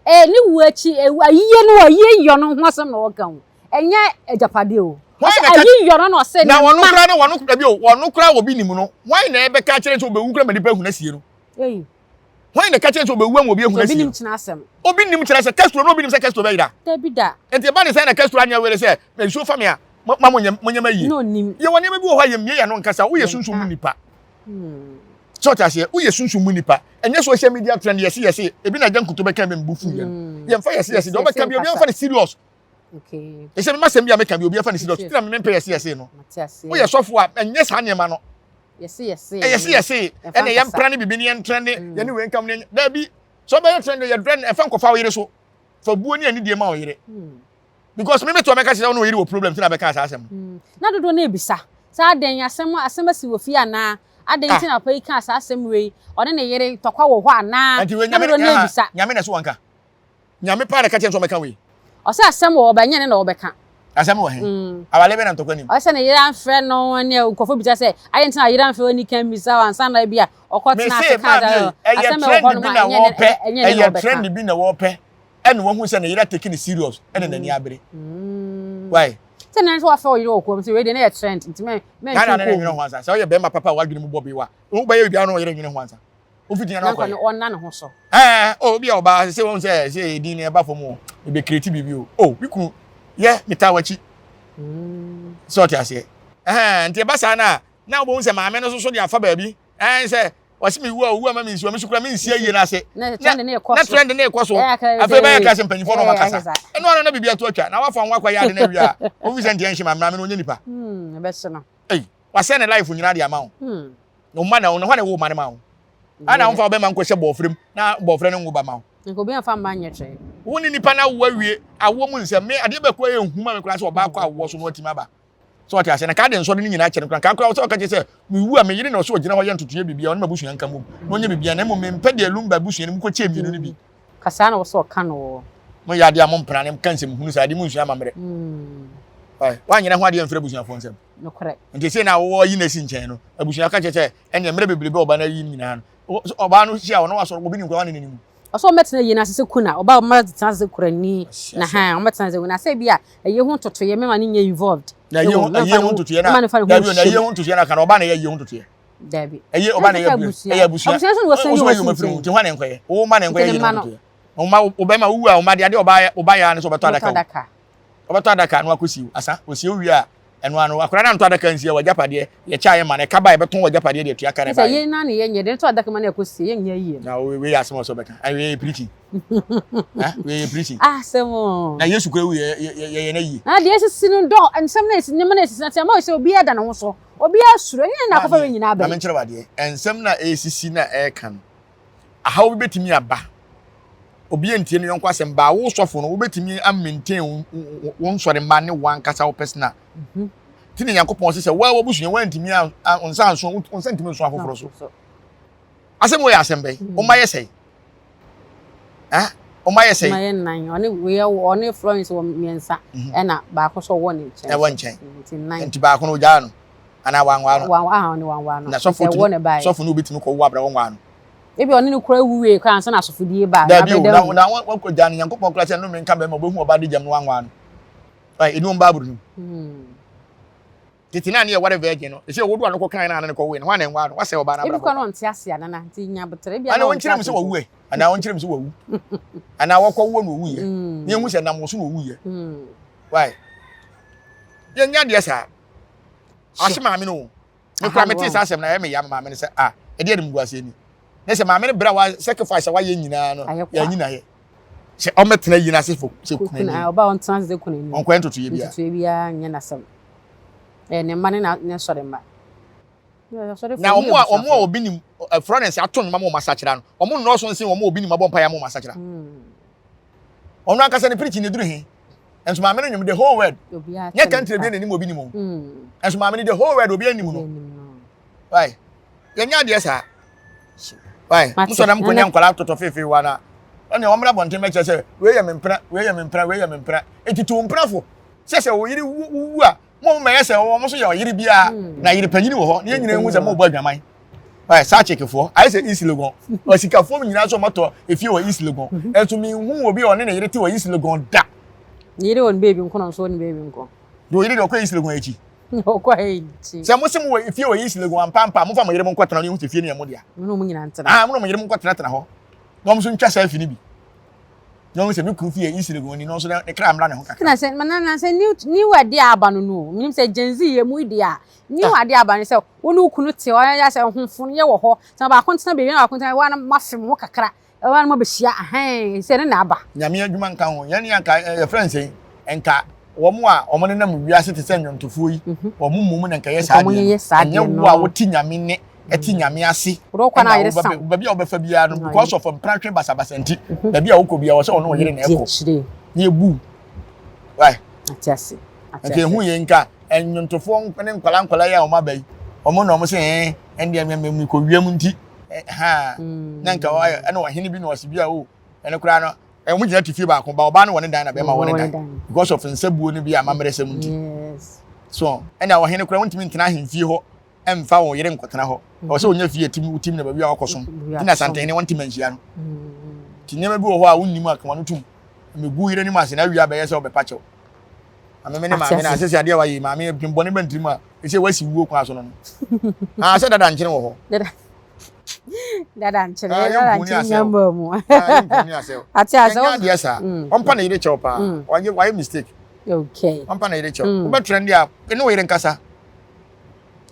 Ɛɛ ne wu akyi, ayiyɛ no ayie yɔ no ho asɛm na ɔka o. Ɛnyɛ agyapadeɛ o. Ɔsɛ ayi yɔ no na ɔsɛ ne ma. Na wɔn kora ne wɔn dabi o, wɔn kora wɔ bi nim no. Wɔn na ɛbɛka akyerɛ sɛ ɔbɛwu kora ma nipa ehun asie no. Ei. Wɔn na ɛka kyerɛ sɛ ɔbɛwu ama obi ehun asie no. Obi nim kyerɛ asɛm. Obi nim kyerɛ sɛ Castro no obi nim sɛ Castro bɛyera. Dabi da. Nti ɛba ne sɛ na Castro anyɛ wele sɛ nsuo fa me a ma mo nyɛ ma yie. Na onim. Yɛwɔ nneɛma bi wɔ hɔ a yɛmmie yɛn ano nkasa, woyɛ sunsum mu nipa. Sɛ ɔte aseɛ, woyɛ sunsum mu nipa. Ɛnyɛ social media trend yɛse yɛse, ebi na agya nkuto bɛka bi mbu fu yɛn. Mm. Yɛmfa yɛse yɛse deɛ ɔbɛka bi obi amfa no serious. Okay. Ɛsɛ mema sɛm bi a meka bi obi afa no serious. Tina me mempɛ yɛse yɛse no. Woyɛ sɔfo a ɛnyɛ saa nneɛma no. Yɛse yɛse. Ɛyɛse yɛse. Ɛna yɛmpra ne bibi ne yɛntrend ne mm. yɛne wei nkam ne daabi. Sɛ ɔbɛyɛ trend yɛ trend ɛfa nkɔfa wo yere so. Fa buo ne anidie ma wo yere. Mm. Because me meto mɛka kyerɛ wo ne oyere wɔ problem nti na bɛka saa asɛm no. Mm. Na dodoɔ no ebisa sɛ adɛn asɛm asɛm asi wɔ fie anaa adɛn nti na papa yi kaa saa asɛm wei ɔne ne yere tɔkwa wɔ hɔ anaa Nti wei na nyame dodoɔ no ebisa. Nyame na ɛso wɔnka. Nyame paa na ɛka kyerɛ sɛ ɔmɛka wei. Ɔsɛ asɛm wɔ hɔ ba ɛnyɛ ne na ɔbɛka. Asɛm wɔ he? Mm. Awale bɛ na ntɔkwa nim. Ɔsɛ ne yere amfrɛ no ne nkurɔfoɔ bisa sɛ ayɛ nti na yere amfrɛ wɔ ni kan bisa ansa na bi a ɔkɔ tena ase kaa asɛm ɛwɔ hɔ nom a ɛnyɛ ne na ɔbɛka. Ɛyɛ trend bi na wɔpɛ ɛna wahu sɛ ne yere atake ne serious ɛna n'ani mm. abere mm. why. sɛ nan nso wafɛ ɔyere wɔ kurom sɛ wei deɛ ne yɛ trend nti mɛ mɛ ntwi kɔn mu. ho ansa sɛ ɔyɛ bɛrima papa a wadwene mu bɔ bewa wobɛyɛ biribiara na ɔyere nwene ho ansa wofi gyina na ɔkɔyɛ ɔnna ne ho so. ɛɛ o obi a ɔbaa sɛ wɔn sɛ sɛ edin ne ɛba fam o ebe kireti biribi o o mi kunu yɛ mi taa w'akyi mm. sɛ ɔte aseɛ ɛhɛn nti ɛba saa na na wɔn sɛ maame no soso de afa baabi ɛn sɛ wɔsi mi wu a owu ama mi nsi wɔn mi so kura mi nsi ayie n'ase na trend ne kɔ so afei bɛyɛ kasa mpanyinfoɔ na wɔn akasa ɛnu ano na biribi ato atwa na wafa wɔn akɔ yɛ ade na awia ofi sɛ ntiɛ nhyɛ maame maame na onye nipa hmm, ɛyi wasɛ ne life nyinaa de ama wo hmm. na ɔma na ɔna hɔ na ɛwɔ ɔma ne ma wo ana wɔn fa ɔbɛma nkɔhyɛ bɔɔfrɛ mu na bɔɔfrɛ no ngo ba ma wo. Nka obi anfa mma nyɛ hwee. Wo ne nipa no awo awie awoɔ mu nsɛm me adeɛ bɛkɔ yɛ nhu ma me koraa sɛ ɔbaa kɔ awoɔ so na watumi aba. So ɔte aseɛ na kaa de nsɔre no nyinaa kyɛ no koraa nka koraa sɛ ɔka kyerɛ sɛ mewu a me yere na ɔsɛ ɔgyina hɔ yɛ ntotoeɛ biribiara ɔne m'abusua nka mmom na ɔnyɛ biribiara na mmom mempɛ deɛ Lumba abusua no mu kɔkyɛɛ mmienu no bi. Ka saa na wɔsɛ ɔka no wɔ. Mo yɛ adeɛ a mo mpena ne ka nsɛm hunu saa adeɛ mo nsua amammerɛ. Woanyɛ ho adeɛ mfiri abusuafoɔ nsam. Nokorɛ. Nti sei na wowɔ yi na esi nkyɛn no abusua ka kyerɛ sɛ ɛnneɛ mmerɛ bebrebe ɔba no ayi nyinaa no ɔbaa no hyia ɔno wasɔrɔ obi nim koraa wane n'anim. Ɔsɛ ɔmɛtena yie n'ase sɛ kuna ɔbaa ɔma tena ase sɛ kurani na ha ɔmɛtena ase na sɛ bi a ɛyɛ ho ntotoyɛ mɛma ne nyɛ involved. Na ɛyɛ ho ɛyɛ ho ntotoyɛ na dabi na ɛyɛ ho ntotoyɛ na kan ɔbaa na ɛyɛ ɛyɛ ho ntotoyɛ. Dabi. Ɛyɛ ɔbaa na ɛyɛ abusua ɛyɛ abusua abusua so na wɔsɛn yɛ wɔsi nkyɛn. Nti hɔ na nkɔyɛ wo ma na nkɔyɛ yɛ ho ntotoyɛ. Ɔma ɔbɛma wo wu a ɔma de adeɛ ɔbaa ɔbaa yɛ ano sɛ ɔbɛtɔ adaka o. Ɔbɛtɔ adaka na wakɔsi o. Asa osie wie a ɛno ano akwadaa no antɔ adaka nsie w'agyapadeɛ yɛkyɛ ayɛ ma no ɛka ba a yɛbɛtɔn w'agyapadeɛ de atua ka na ɛbaeɛ. Sɛ yɛn na ne yɛnyɛ de tɔ adaka ma no ɛkɔsie yɛnyɛ yie no. Na wei yɛ asɛm a ɔsɛ ɔbɛka wei yɛ preaching wei yɛ preaching. Asɛm o. Na Yesu kura wu yɛ yɛ yɛ na yie. Na deɛ esisi no dɔ nsɛm na esi nneɛma na esisi na ti ama sɛ obiara da ne ho so obiara suro ɛnyɛ na akɔfa wei nyinaa bɛyɛ. Na menkyerɛ wadeɛ nsɛm na esisi na ɛka no ahaw bi bɛtumi aba obi antie ne yɔnko asɛm baa wo sɔfo no wobɛtumi amaintain wo nsɔre mma ne wankasa wo personal mhm. ti ne nyankopɔn sɛ sɛ woa wabusua woantumi nsa nso wo nsa ntumi nso afoforɔ so asɛm wɔ yɛ asɛm bɛyi mhm. woma yɛ sɛe woma yɛ sɛe ɔma yɛ nan ɔne wei ɔne Florence wɔ mmiɛnsa mhm. ɛna baako so wɔ ne nkyɛn ɛwɔ nkyɛn nti baako no ogyaa no anaa wanwaa no wanwaa ɔne wanwaa no na sɔfo tumi sɔfo no obi tumi kɔ wo abira wɔnwaa no ebi ɔne no kura wu wie kora ansa na asɔfodie baa dabi o na na wakɔ gya no nyankopɔn kora sɛ nnome nka bɛrima ɔbɛhu ɔba de gyam no wanwaa no ɛni wɔn baabulu no hmm. Tete na ne yɛ ware virgin no, ɛsɛ wodo ano kɔ kan na ne kɔ wei no, hwan na ɛnwaa no? Wasɛe ɔbaa no Ebi abrabɔ kɔ kwa. no ɔnte ase anana nti nya abotere ebi Ana ana ɔnte wɔnkyerɛ mu ase sɛ nti. wawu ɛ? Anaa wɔnkyerɛ mu sɛ wawu? Anaa wɔkɔ wuo na owuiɛ? Ne yɛhu sɛ nam wo so na owuiɛ. Why? Yɛnyɛ adeɛ saa. Ahye maame no o. Me Aha kura no mete wɔn. saa asɛm na ɛyɛ me ya maame no sɛ ah ɛdeɛ de muguaseɛ ni. Ne sɛ maame no brɛ wa sacrifice a wayɛ nyinaa no Ayɛ kwa. yɛanyi na yɛ. Sɛ ɔmmɛtena yi n'ase fo sɛ Kuna kunani. ɔba a ɔntena ase sɛ kunani. Ɔnkɔyɛ ntotoeɛ biara. Ntotoeɛ biara nyɛ n'asɛm. Ɛyɛ ne mma ne na ne sɔre mma. Na wɔn a wɔn a obi nim Florence ato nnwom ama wɔn asakyera no, wɔn nnɔɔso nsen wɔn a obi nim abɔ mpaeɛ ama wɔn asakyera. Ɔno ankasa ne preaching ne duru he. Nso maame no nnwom the whole world. Nyɛ country bi na nim obi nim o. Nso maame no the whole world obi anim no. Why? Yɛnyɛ adeɛ saa. Why? Mo sɔ na mo kɔnya nkwadaa totɔ feefee wa na ɛnna wɔn mmra abɔnten bɛkyerɛ sɛ wei yɛ me mpena, wei yɛ me mpena, wei yɛ me mpena. Eti tu mpenafo sɛ sɛ wo yere wu a mo mmɛyɛ sɛ wɔn nso yɛ ɔyere biara hmm. na yere panyin wɔ hɔ na yɛn nyinaa ehu sɛ mo bɔ adwaman ɛ saa kyekefoɔ ayɛ sɛ East Legon ɔsikafoɔ nyinaa nso wɔatɔ efie wɔ East Legon mhm. ɛnso mi hu obi a ɔne ne yere te wɔ East Legon da. Ne yere wɔ ne beebi nko na nso wɔ ne beebi nko. De oyere de ɔkɔ East Legon akyi. Ɔkɔ akyi. Sɛ mo se mo wɔ efie wɔ East Legon ampampa mo fa mo yere mo nkɔ tena no ehu sɛ fie no yɛ mo dea. Mo ne mo nyinaa ntena. Ah mo ne mo yere mo nkɔ tena tena hɔ na wɔn nso ntwa selfie no bi. Na ɔhu sɛ me kunu fi yɛ East Legon ni no nso ne kra mmra ne ho kakra. Na sɛ na na sɛ new new adeɛ a aba no no menim sɛ Gen Z yɛ mu deɛ a new ah. adeɛ aba no sɛ wo ne wo kunu te hɔ yɛ sɛ ho yɛ wɔ hɔ sɛ baako ntena baabi na baako ntena wa na mafe mo ho kakra wa na mabɛhyia ahɛn sɛ ne na aba. Nyame adwuma nka ho yɛn yɛn nka yɛfrɛ nsɛn nka wɔn a wɔn nenam wiase te sɛ nnwontofoɔ yi mhm. wɔn mmom na nka yɛ saa deɛ no ɛnyɛ wo a wote nyame ne ɛte nyame ase ɛna baabi a wobɛfa biara no because of mpratwe basabasa nti mhm. baabi a wokɔ biara wɔ sɛ ɔne ɔyere na ɛkɔ na ebu wai nka ehu yɛ nka nnwontofoɔ ne nkwala nkwala yi a wɔn aba yi wɔn na wɔn sɛ ɛn ɛndeɛ mɛ mɛ kɔ wiem nti ha mm. na nka ɛna ɔhene bi na ɔsi bi a o ɛno koraa no wɔn gyina te fie baako ba ɔbaa no wɔ ne dan na bɛrima wɔ ne dan because of nsabuo no bi a amammerɛ sɛm nti so ɛna ɔhene koraa wɔntumi ntena ahemfie hɔ ɛmfa wɔn yere nkɔtena hɔ ɔwɔ sɛ ɔnya fie tim tim na baabi a ɔkɔsom nti na santehene wɔnte manhyia no nti nneɛma bi wɔ hɔ a wonnim a kama no tum megu yere anim ase na awia bɛyɛ sɛ ɔbɛpa kyɛw ameme ne maame na asese adeɛ wayɛ maame adwembɔne bɛntirim a ɛsɛ wasi wuo kwan so no no ah sɛ dada nkyene wɔ hɔ dada nkyene ah, dada nkyene nyamba mu ah, ate ase ɛnyɛ adeɛ saa mm. ɔmpa na yere kyɛw paa mm. wayɛ wayɛ mistake okay ɔmpa na yere kyɛw mm. wobɛtrɛ deɛ a ɛne wo yere nkasa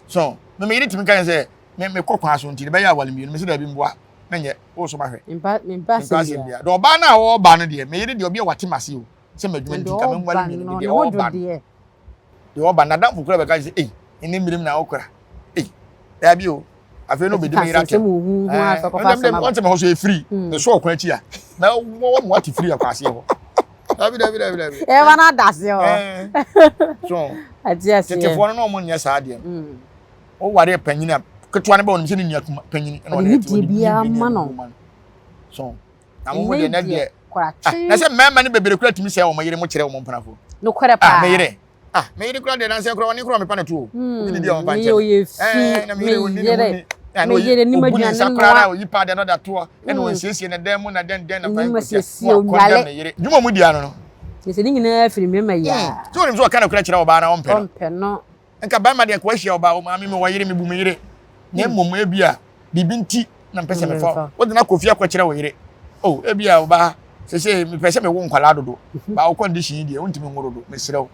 so me me yere tumi ka sɛ me mekɔ kwan so nti ne bɛyɛ awale mmienu me sɛ daabi mboa menyɛ wo so mahwɛ mpa asɛm bia deɛ ɔbaa no a ɔreba no deɛ me yere deɛ ɔbi a wate m'ase o sɛ m'adwuma nti ka menwale mmienu deɛ ɔreba no deɛ ɔba n'adamfo kura bɛka sɛ ei ɛne mmirim na wokora ei daabi o afei no obɛdi me yere atɛm ɔnsɛ me hɔ so ɛfiri hmm. so ɔkwan akyi a na wɔwɔ mo ate firi akɔ aseɛ hɔ dabi dabi dabi dabi ɛma no ada aseɛ hɔ so tetefoɔ no na ɔmo nyɛ saa deɛ no hmm. woware panyin a ketewa no bɛ wɔn sɛ ne nua panyin ɛna ɔde ɛte wɔde biara ma no so na mo deɛ ne deɛ ah, na sɛ mmarima no bebree kura tumi sɛ wɔn yere mo kyerɛ wɔn mpenafo nokorɛ ah, paa me yere ah me yere kura deɛ nansɛ kura wɔne kura mepa no to o hmm, obi didi a wɔmfa nkyɛn me ɛɛ na me yere wɔni ne ho ni ɛna oyi obu ne nsa kura na oyi pa deɛ na ɔde atoɔ ɛna wɔn siesie ne dan mu na dɛn dɛn na fa nkosia na wakɔndɛm ne yere dwuma mu di ano no. Yɛsɛ ne nyinaa firi mmarima yi a. Hmm, tí wɔn nim sɛ ɔka na kura kyerɛ ɔbaa na ɔmpɛ no. Ɔmpɛ no. Nka barima deɛ nka wahyia ɔbaa, o maame mewɔ yere, mebu me yere. Na mm. mmom ebi a biribi nti na mpɛ sɛ mefa wo. Wode no akɔ fie akɔkyerɛ wo yere. O ebi a ɔbaa sese mepɛ sɛ mewo nkwadaa dodo. Mhm. Ba wo condition yi deɛ wontumi nwo dodo, mesrɛ wo.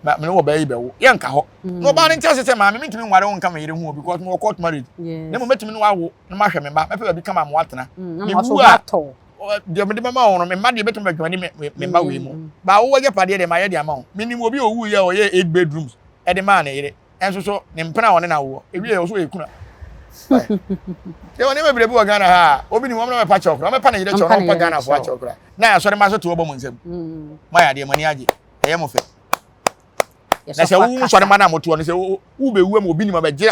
Ma me ne wɔ baa yi bɛwo. Yɛnka hɔ. Mm. Na ɔbaa no nte ase sɛ maame mentumi nware wo nka me yere ho o because mewɔ court marriage. Na mmom mɛtumi ne wawo na mahwɛ me mma, mɛpɛ baabi kama ma woatena. Mm, Mewu a deɛ mede bɛma wo no me mma deɛ bɛtumi bɛdwane me me mma wei mu mm. ba wowɔ agyapadeɛ deɛ mayɛ de ama wo menim obi a ɔwuiɛ a ɔyɛ eight bedrooms ɛde maa ne yere ɛnso so ne mpena a ɔne no awoɔ ewie ɔso ɔyɛ kuna yɛwɔ nneɛma bebree bi wɔ Ghana ha a obi nim wɔn na wɔbɛpa kyɛw koraa wɔbɛpa ne yere kyɛw na wɔpa Ghana fo akyɛw koraa na asɔre ma so te wɔbɔ mo nsam mm. mo ayɛ adeɛ mo ani agye ɛyɛ mo fɛ na sɛ wowu nsɔre ma no a motoɔ no sɛ wobɛwu ama obi nim abɛgye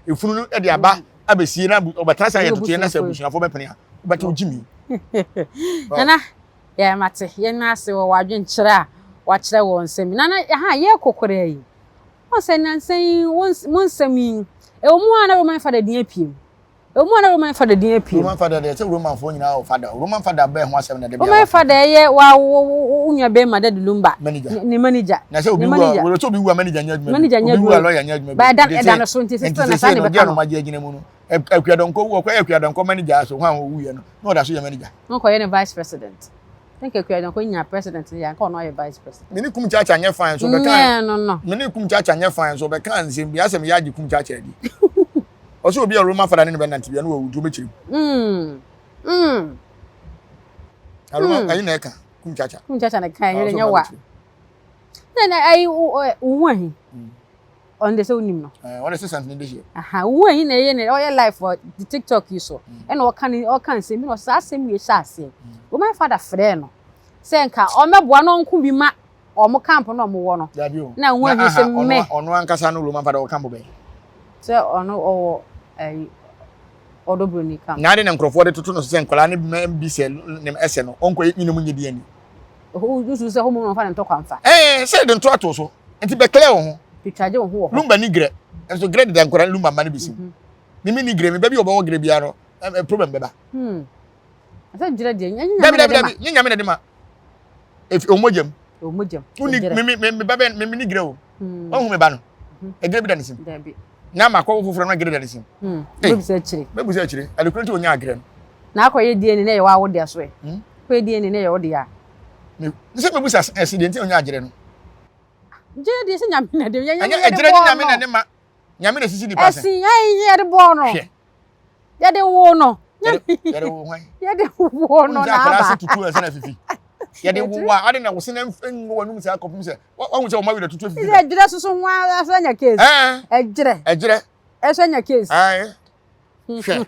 efunu no de aba mm. abɛsie na ɔbɛtena sɛ ayɛ ntotoeɛ na sɛ abusuafoɔ bɛpene a wobɛte wo gyimi nana yɛ mate yɛn ase wɔ w'adwenkyerɛ a wakyerɛ wɔ nsɛm nana ha yɛ kokoraa yi wɔn sɛ nansa yi mo nsɛm yi ɛwɔ mu a na Roman fada din apue mu. Emu a na Roman fada din apue. Roman fada deɛ sɛ Romanfoɔ nyinaa wɔ fada. Roman fada bɛn ho asɛm na ɛde Roman fada ɛyɛ wa wo wo nua bɛrima Daddy Lumba. Manager. Ne manager. Na sɛ obi wu a wɔrɛ sɛ obi wu a manager nyɛ adwuma bi. Manager nyɛ Obi wu a adwuma. lawyer nyɛ adwuma bi. Ba ɛda ɛda no so nti sɛ still na saa na ɛbɛka no. no. Nti sɛ gyina mu no. Akuadɔnkɔ wu ɔkɔyɛ Akuadɔnkɔ manager so hwan owuiɛ no na ɔda so yɛ manager. Na ɔkɔyɛ ne vice president. Think Akuadɔnkɔ nya president no yɛ anka ɔno ayɛ vice president. Me ne Kum Chacha nyɛ fine so ɔbɛka. Nyɛ no no. Me ne Kum Chacha nyɛ fine so ɔbɛka nsɛm bi asɛ meyɛ agye Kum Chacha adi. Ɔsɛ obi a Roman fada ne ne bɛnante bia no wawu nti wobɛkyerɛ mu. Mm. Mm. Na Roman mm. ayi na ɛka Kum Chacha. Kum Chacha na ɛka ɛnyɛ nyɛ wa. Na na ayi wo ho ahi. Ɔno de sɛ wonim no. Ɛɛ ɔde sɛ santene de hyɛ. Aha wo ahi na ɛyɛ ne ɔyɛ live wɔ TikTok yi so. Ɛna ɔka ne ɔka nsɛm bi na ɔsɛ asɛm wie hyɛ aseɛ. Roman fada frɛ no sɛ nka ɔmɛboa na ɔnko bi ma wɔn camp na wɔn wɔ no. Dabi o. Na ho ahi sɛ me. Ɔno ankasa no Roman fada wɔ camp bɛn? Sɛ ɔno ɔwɔ ɛyi ɔdɔ broni camp. Na ade na nkurɔfoɔ de toto no so sɛ nkwadaa no bi sɛ ne ɛsɛ no ɔnkɔ nyina mu nyɛ bi ani. Wosusu sɛ homo na ɔfa ne ntɔkwa mfa. Ɛɛ sɛ de nto ato so nti bɛklɛ wo ho. Twitwagye wo ho wɔ hɔ. Lumba ni grɛ nso grɛ deda nkwadaa lumba mma no bi si mu. Mimi ni grɛ me ba bi ɔbɛwɔ grɛ biara no problem bɛba. Hmm. Sɛ gyerɛ deɛ nyɛ nyame na de ma. Nyɛ nyame na de ma. Efi ɔmo gyam. Ɔmo gyam. Woni me me me ba bɛ me me ni grɛ o. Ɔhu me ba no. Ɛgrɛ bi da ne sim. Dabi. Na ma kɔ foforɔ no agrɛ da ne sim. Bɛbusa akyire. Bɛbusa akyire. Adekoro nti onya agrɛ no. Na akɔ yɛ DNA na yɛ wa wo deɛ so ɛ. Kɔ yɛ DNA na yɛ wo deɛ a. Me sɛ bɛbusa ɛsi deɛ nti onya agrɛ no. Gyerɛ deɛ sɛ nyame na de yɛ nyame na de bɔɔ no. Nyame na de ma. Nyame na sisi nipa sɛ. Ɛsi yɛ de bɔɔ no. Hwɛ. Yɛde wo no. Yɛde wo hwan? Yɛde wo no na aba. Wonsi tutu ɛsɛ na fifi. Yɛde wo wa ade na wo se na ngu w'anum saa kɔpem sɛ wahu sɛ wɔma werɛ tutu afifi. Sɛ ɛdwerɛ soso ho ara so anya case. Ɛdwerɛ. Ɛdwerɛ. Ɛso anya case. Hwɛ.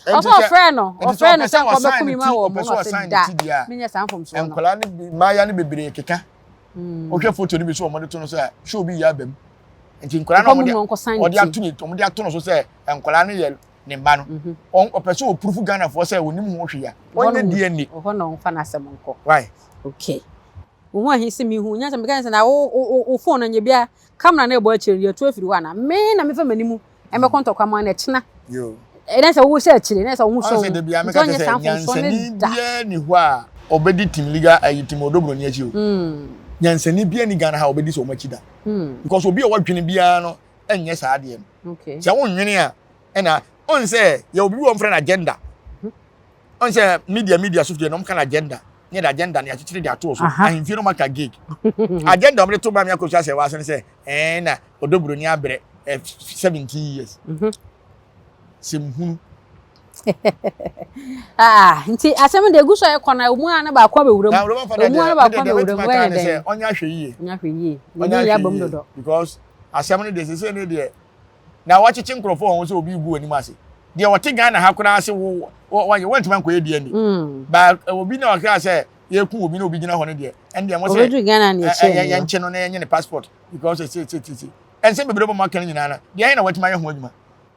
Ɔsɛ ɔfrɛ no ɔfrɛ no sɛ nkɔbɛko mi ma wɔ mo na ɔsɛ da menyɛ saa mfomsoɔ no. Nkwadaa ne mmayewa no bebree keka. Wohwɛ foto no bi so wɔde to no sɛ show bi yɛ aba mu. Nti nkwadaa no wɔde ato ne wɔde ato no so sɛ nkwadaa no yɛ ne mma no. Mhm. Ɔpɛ sɛ ɔpurufu Ghanafoɔ sɛ ɔnim ho hwee a ɔnyɛ DNA. Ɔhɔ na ɔmfa n'asɛm nkɔ. Why? Okay. Wo ho ahi sɛ mehu nya sɛ meka sɛ na wo wo phone no nyɛ bia camera na ɛbɔ akyire no yɛtu afiri hɔ ana me na mefa m'anim ɛmɛkɔ ntɔkwa mu ana ɛkyena. Ɛnɛ sɛ wo hyɛ akyire na sɛ wo ho sɔ wo nti ɔnyɛ saa mfomsoɔ ne da. Nyansani biara ni hɔ a ɔbɛdi team legal ayi team ɔdɔbroni akyi o. Hmm. Nyansani biara ni Ghana ha a ɔbɛdi sɛ wɔn akyi da. Hmm. Because obi a ɔdwene biara no ɛnyɛ saa adeɛ no. Sɛ wonnwene a ɛna ɔn sɛ yɛ obi wɔ mfrɛ no agenda. Ɔn sɛ media media so deɛ na ɔmka no agenda. Ne yɛde agenda no yɛakyekyere de ato so. Ahemfie no ɔmaka gig. Agenda ɔmde to ba me akɔsu asɛ wɔ ase no sɛ ɛn na ɔdɔbroni abrɛ 17 years. Mhm. Sɛ mhunu. Ah, nti asɛm de egu so a ɛkɔ na emu a na baako abɛwura mu. Emu a na baako abɛwura mu ɛyɛ dɛn? Ɔnyɛ ahwɛ yie. Ɔnyɛ ahwɛ yie. Ɔnyɛ ahwɛ yie because asɛm no deɛ sese ne deɛ na wɔakyekye nkurɔfoɔ wɔn sɛ obi gu anim ase deɛ wɔte Ghana ha koraa se wo wɔnyɛ wɔntumi ankɔyɛ DNA mm. ba obi na ɔhwɛ sɛ yɛku obi na obi gyina hɔ no deɛ ɛn deɛ mo sɛ yɛnkye no na yɛnyɛ ne passport because ɛsɛ ɛsɛ ɛsɛ ɛnsɛm bebree bɔ mo aka no nyinaa no deɛ ɛyɛ na wɔatumi ayɛ ho adwuma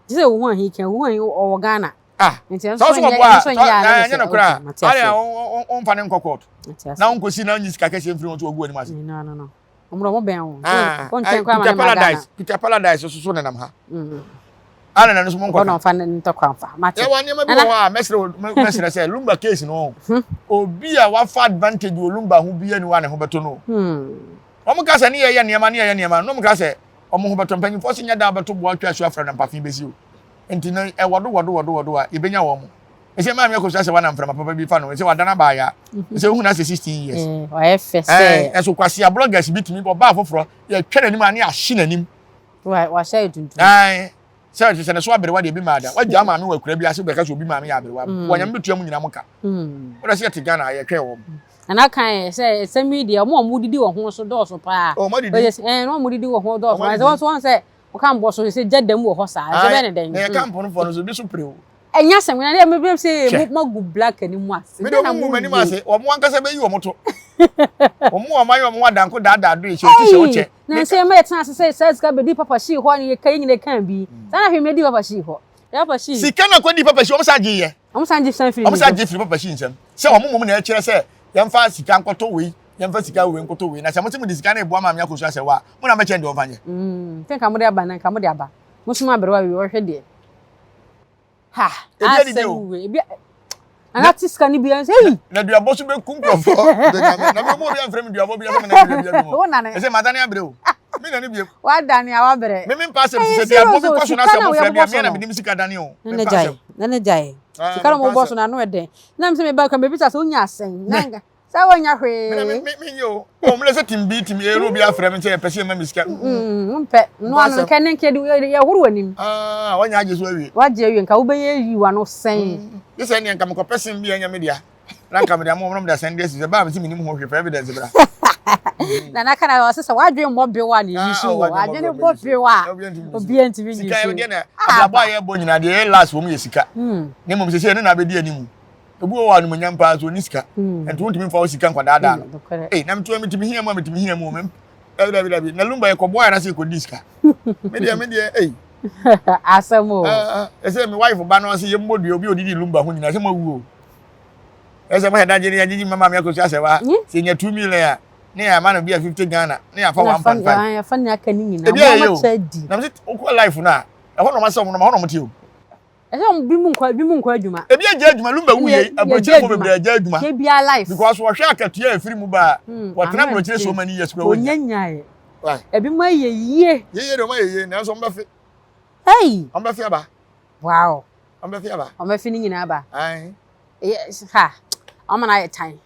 Gye sɛ wohu ahe kan, wohu ahe ɔwɔ Ghana. Ah, nti ɛnso sɛ ɔso nyɛ ɔboa ɛnso nyɛ a na ɛnyɛ no koraa. Ayɛ a ɔmfa ne nkɔ court. Na ɔnkɔsi na ɔnyi sika kɛseɛ mfiri wɔn so ɔgu anim ase. No no no. Ɔmo ɔmo bɛn wo. Ah, Ɔntwɛn koraa ma Peter ne ma Ghana. Paradise, Peter Paradise so so nenam ha. Ana na no so mo Ɔhɔ na nkɔka. ɔmfa ne ntɔkwa mfa. Mate. Yɛwɔ nneɛma bi wɔ hɔ a mɛsrɛ mɛsrɛ sɛ Lumba case no. Obi a wafa advantage wɔ Lumba ho bi ani wa ne ho bɛto no. Wɔn ka sɛ ne yɛyɛ nneɛma ne yɛyɛ nneɛma no wɔn ka sɛ wɔn ho bɛtɔ mpanyinfoɔ sɛ nyɛ dan bɛto boa atwa asu afra na mpafe bɛsi o nti no ɛwɔdo wɔdo wɔdo wɔdo a yɛbɛnya wɔn mo ɛsɛ maame akɔsua sɛ wana mframa papa bi fa no ɛsɛ wadana baaya ɛsɛ ohun asɛ 16 years wayɛ fɛ sɛ ɛso kwasia bloggers bi tumi ɔbaa foforɔ yɛtwa n'anim a ne ahye n'anim wahyɛ yɛ tuntum sɛ ɛsɛ sɛ ne so aberewa deɛ ebi maa da wagya maame wɔ akura bi ase bɛka sɛ obi maame yɛ aberewa mm. wɔnyame bɛtua mu nyina mo ka mm. wọ́n sɛ yɛte Ghana yɛtwɛn wɔn. Nana kan yɛ sɛ ɛsɛm yi deɛ wɔn a wɔn didi wɔn ho so dɔɔso paa. Wɔn adidi. Ɛɛ na wɔn didi wɔn ho dɔɔso paa. Ɛsɛ wɔn so wɔn sɛ wɔka mbɔ so sɛ gya dam wɔ hɔ saa. Ɛsɛ bɛyɛ ne dɛn. Na yɛ kampo no fɔ no so bi so pere o. Ɛnyɛ asɛm na ɛmɛ bi sɛ mo ma gu black anim ase. Mi de wɔn gu m'anim ase wɔn ankasa bɛ yi wɔn to. Wɔn a wɔn ayɛ wɔn ho adanko daadaa do ehyɛ oti hyɛ ɔkyɛ. Na nsɛ yɛma yɛtena ase sɛ saa sika bɛdi papa hyii hɔ ne yɛka yɛ nyina kan bi. Saa na hwɛ mɛdi papa hyii hɔ. Papa hyii. Sika na kɔdi papa hyii wɔn sa gye yɛ. Wɔn san gye san firi Wɔn san gye firi papa hyii nsam. Sɛ wɔn mmom na ɛkyerɛ sɛ yɛmfa sika nkɔtɔ wei yɛmfa sika wei nkɔtɔ wei na sɛ mo sɛ mo de sika no reboa maame akosua sɛ wa mo na mɛkyɛn deɛ wɔmfa nyɛ. Sɛ nka mode aba na nka mode aba. Mo soma aberewa wei ɔhwɛ deɛ. Ha! Ebi adidi o. Asɛm wei. Ebi Nana te sika no bi ɛnsɛ eyi. Na duabɔ so bɛku nkurɔfoɔ. Na mi mu obi amfrɛ mi duabɔ bi asɛ mi na dua bi mu. Wo nane. Ɛsɛ madane abrɛ o. Mi nane biem. Wadane a wabrɛ. Mi mi mpa asɛm sɛ duabɔ bi kɔ so na sɛ mo frɛ mi a mi na mi nim sika dane o. Nane gyae. Nane gyae. Sika no mo bɔ so na ano ɛdɛn. Na mi sɛ mi ba kan bebisa sɛ wonya asɛn. Na nka sɛ wonya hwee. Mi mi mi nye o. O mi sɛ tim bi tim ero bi afrɛ mi sɛ yɛpɛ sɛ yɛma mi sika. Mpɛ. No ano nkɛ ne nkɛ de yɛhoro w'anim. Ah, wanya agye so awie. Wagye awie nka wobɛyɛ yi w'ano sɛn. Gye sɛ ɛnneɛ nka mekɔpɛ sen bi a ɛnyɛ me dea na nka mede ama wɔn na wɔde asɛn de asi sɛ baa mese menim ho hwee fa evidence bra. Nana ka na ɔse sɛ w'adwene mmɔ bew a na eyi so wɔ adwene bɔ bew a obiara ntumi nyi so. Sika yɛ deɛ na abrabɔ a yɛbɔ nyinaa deɛ ɛyɛ last wɔ mu yɛ sika. Na mmom sɛ ɛno na abɛdi anim. Ebi wɔ hɔ a animuonyam paa nso ɔnni sika. Nti wontumi mfa wo sika nkɔdaadaa no. Ei na meto metumi hia mu a metumi hia mu o. Dabi dabi dabi na lumba yɛkɔboa yɛ anaasɛ yɛkɔdi sika. Me deɛ me deɛ ei. Asɛm o. Ɛsɛ me wife ba no ase yɛ mmɔ dua obi odidi lumba ho nyinaa sɛ mo awu o. Ɛsɛ mo yɛ dagye ne yɛgyegye mama me akɔsi asɛ wa. Sɛ nya 2 million a ne yɛ ama no bi a 50 Ghana ne yɛ afa 1.5. Yɛfa ne aka ne nyinaa. Ebi ayɛ yɛ o. Na me sɛ wokɔ life no a ɛhɔ na ɔma sɛ ɔmo no hɔ na ɔmo te o. Ɛsɛ ɔmo bi mu nkɔ bi mu nkɔ adwuma. Ebi agya adwuma lumba wu yɛ aburokyire fo bebree agya adwuma. Kebia life. Because wɔhwɛ akatua a efiri mu ba a wɔtena aburokyire so many years kura wɔnya. Wɔnya nyae. Ebi mu ayɛ yie. Yie de wɔn ayɛ yie nanso wɔn bɛfe. Hey. Wɔn bɛfe aba. Wow. Wɔn bɛfe aba. Wɔn bɛfe ne nyinaa aba. Ayi. Ha wɔn na ayɛ tan.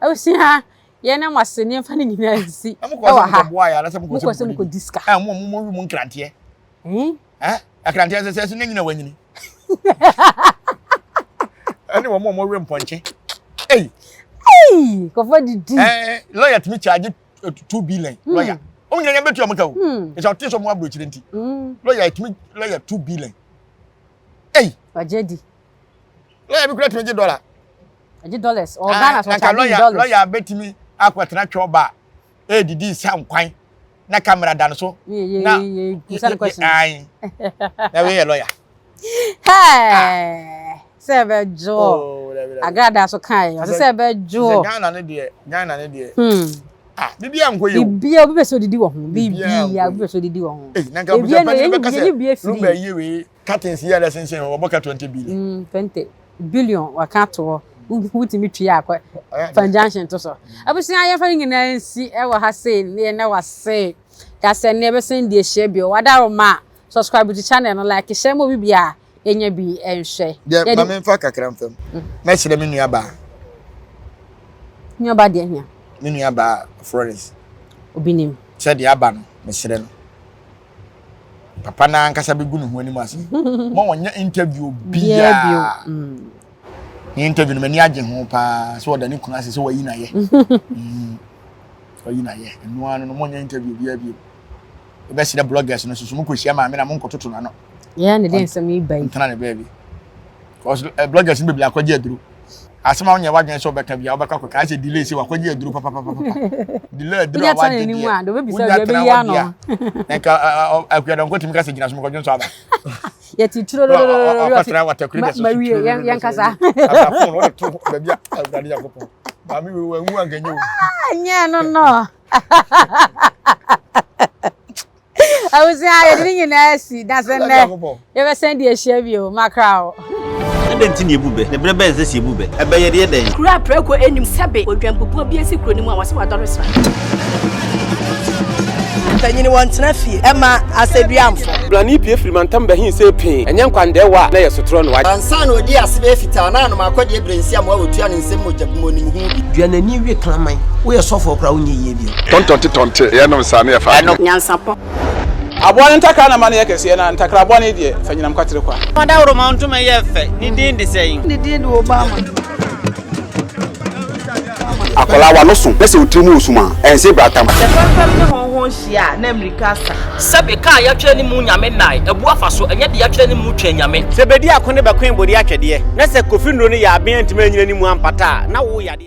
Abusua yɛn na mo ase nneɛma ne nyinaa nsi. Ɛwɔ ha. Mo kɔ sɛ mo kɔ di sika. Ɛ mo mo mo nkranteɛ. Eh, akranteɛ sɛ sɛ so ne nyina wanyini. Ɛne wɔn a wɔwe mpɔnkye. Ei. Ei, kɔfɔ didi. Eh, lawyer tumi charge 2 billion. Lawyer. Wɔn nyina bɛtua wɔn ka o. Ɛsɛ ɔte sɛ wɔn aburokyire nti. Lawyer tumi lawyer 2 billion. Ei. Wagye di. Lawyer bi kura tumi gye dollar. Gye dollars. Ɔ Ghana so charge dollars. Lawyer bɛtumi akɔtena twɛ ba edidi sa nkwan na camera da no so na ayi na wei yɛ lawyer. Sɛ ɛbɛdwo agrada so kan ɔsɛ sɛ ɛbɛdwo. Ghana ne deɛ Ghana ne deɛ. Ah bibi a nkɔ yɛ o. Bibi a obi bɛ sɛ odidi wɔ ho bibi a obi bɛ sɛ odidi wɔ ho. Na nka obi sɛ panyin bɛka sɛ lumba yie wei curtains yɛ dɛ sensɛn wɔbɔ ka 20 billion. 20 billion waka ato hɔ wotumi tua akɔ fan junction to so. Abusua yɛmfa no nyinaa nsi ɛwɔ ha sei ne yɛn na wase kasɛ ne yɛbɛsɛn di ahyia bio wadaroma subscribe to channel no like hyɛ ma obi bia yɛnya bi nhwɛ. Deɛ ma memfa kakra mfam mɛkyerɛ me nua baa. Nua baa deɛ hia. Me nua baa Florence. Obi nim. Sɛ deɛ aba no mesrɛ no. Papa no ankasa bɛgu ne ho anim ase. Ma wɔnyɛ interview biara. Ne interview no m'ani agye ho paa sɛ ɔda ne kunu ase sɛ wayi n'ayɛ. Wayi n'ayɛ. Ɛno ara no monyɛ interview biara bio. Wobɛsrɛ bloggers no soso mokɔhyia maame na monkɔtoto n'ano. Yɛn ne de nsɛm yi ba yi. Ntena ne baabi. Because bloggers no bebree akɔgye aduro. Asɛm a wonyɛ w'adwene sɛ wobɛka bia wobɛkɔ akɔka ayɛ sɛ delay sɛ wakɔgye aduro papapapapa. Delay aduro a wagye deɛ. Wonya tena hɔ deɛ. Nka akuadɔnkɔ tumi ka sɛ gyina so mekɔdwo nso aba. Yɛte turororororo. Ɔkɔtena watakuri deɛ so. Ma wie yɛn kasa. Abrafo no wɔde to baabi a Awurade Nyankopɔn. Maame wei wanwu anka nyɛ o. Nyɛ no no. Abusua yɛde ne nyinaa asi na sɛ nnɛ yɛbɛsɛn de ahyia bio makra o. Adɛn nti na yɛbu bɛ? Na berɛ bɛn na ɛsɛ sɛ yɛbu bɛ? Ɛbɛyɛ deɛ dɛn? Kuro a prako nnim sɛbe odwanpupuo bi asi kuro no mu a wɔse wadɔre sra. Mpanyini wɔntena fie ɛma asɛdua mfɔ. Blani pue firi mantam bɛhe see pee, ɛnyɛ nkwandɛɛwa a na ɛyɛ sotorɔ no. Ansa na ɔdii ase bɛyɛ fitaa na anom akɔdeɛ berɛ nsi amoa wɔtua ne nsam mogya bi mu ɔnim ho bi. Dua n'ani we kraman. Woyɛ sɔfoɔ koraa wonyɛ yie bio. Tɔntɔnte tɔnte yɛnom saa ne yɛfa adwene. Nyansapɔ. Aboa no ntakra na ma no yɛ kɛseɛ, na ntakra bɔne deɛ, fa nyinam kwatere kwa. Ɔdawuroma ntoma yɛ fɛ, ne din de sɛn? Ne din de Obama. Akwadaa w'ano so na sɛ wo tiri mu wɔ sum a, ɛnse bratam. Sɛ fɛmfɛm ne hɔnhɔn hyia a, na mmirika asa. Sɛbe kaa yɛatwerɛ ne mu Nyame nnae, abu afa so, ɛnyɛ deɛ yɛatwerɛ ne mu Twɛn Nyame. Sɛ bedi ako ne bɛkoe bode atwɛdeɛ, na sɛ Kofi nnuro no yɛ aben antumi anyina ne mu ampata a, na wo yadeɛ.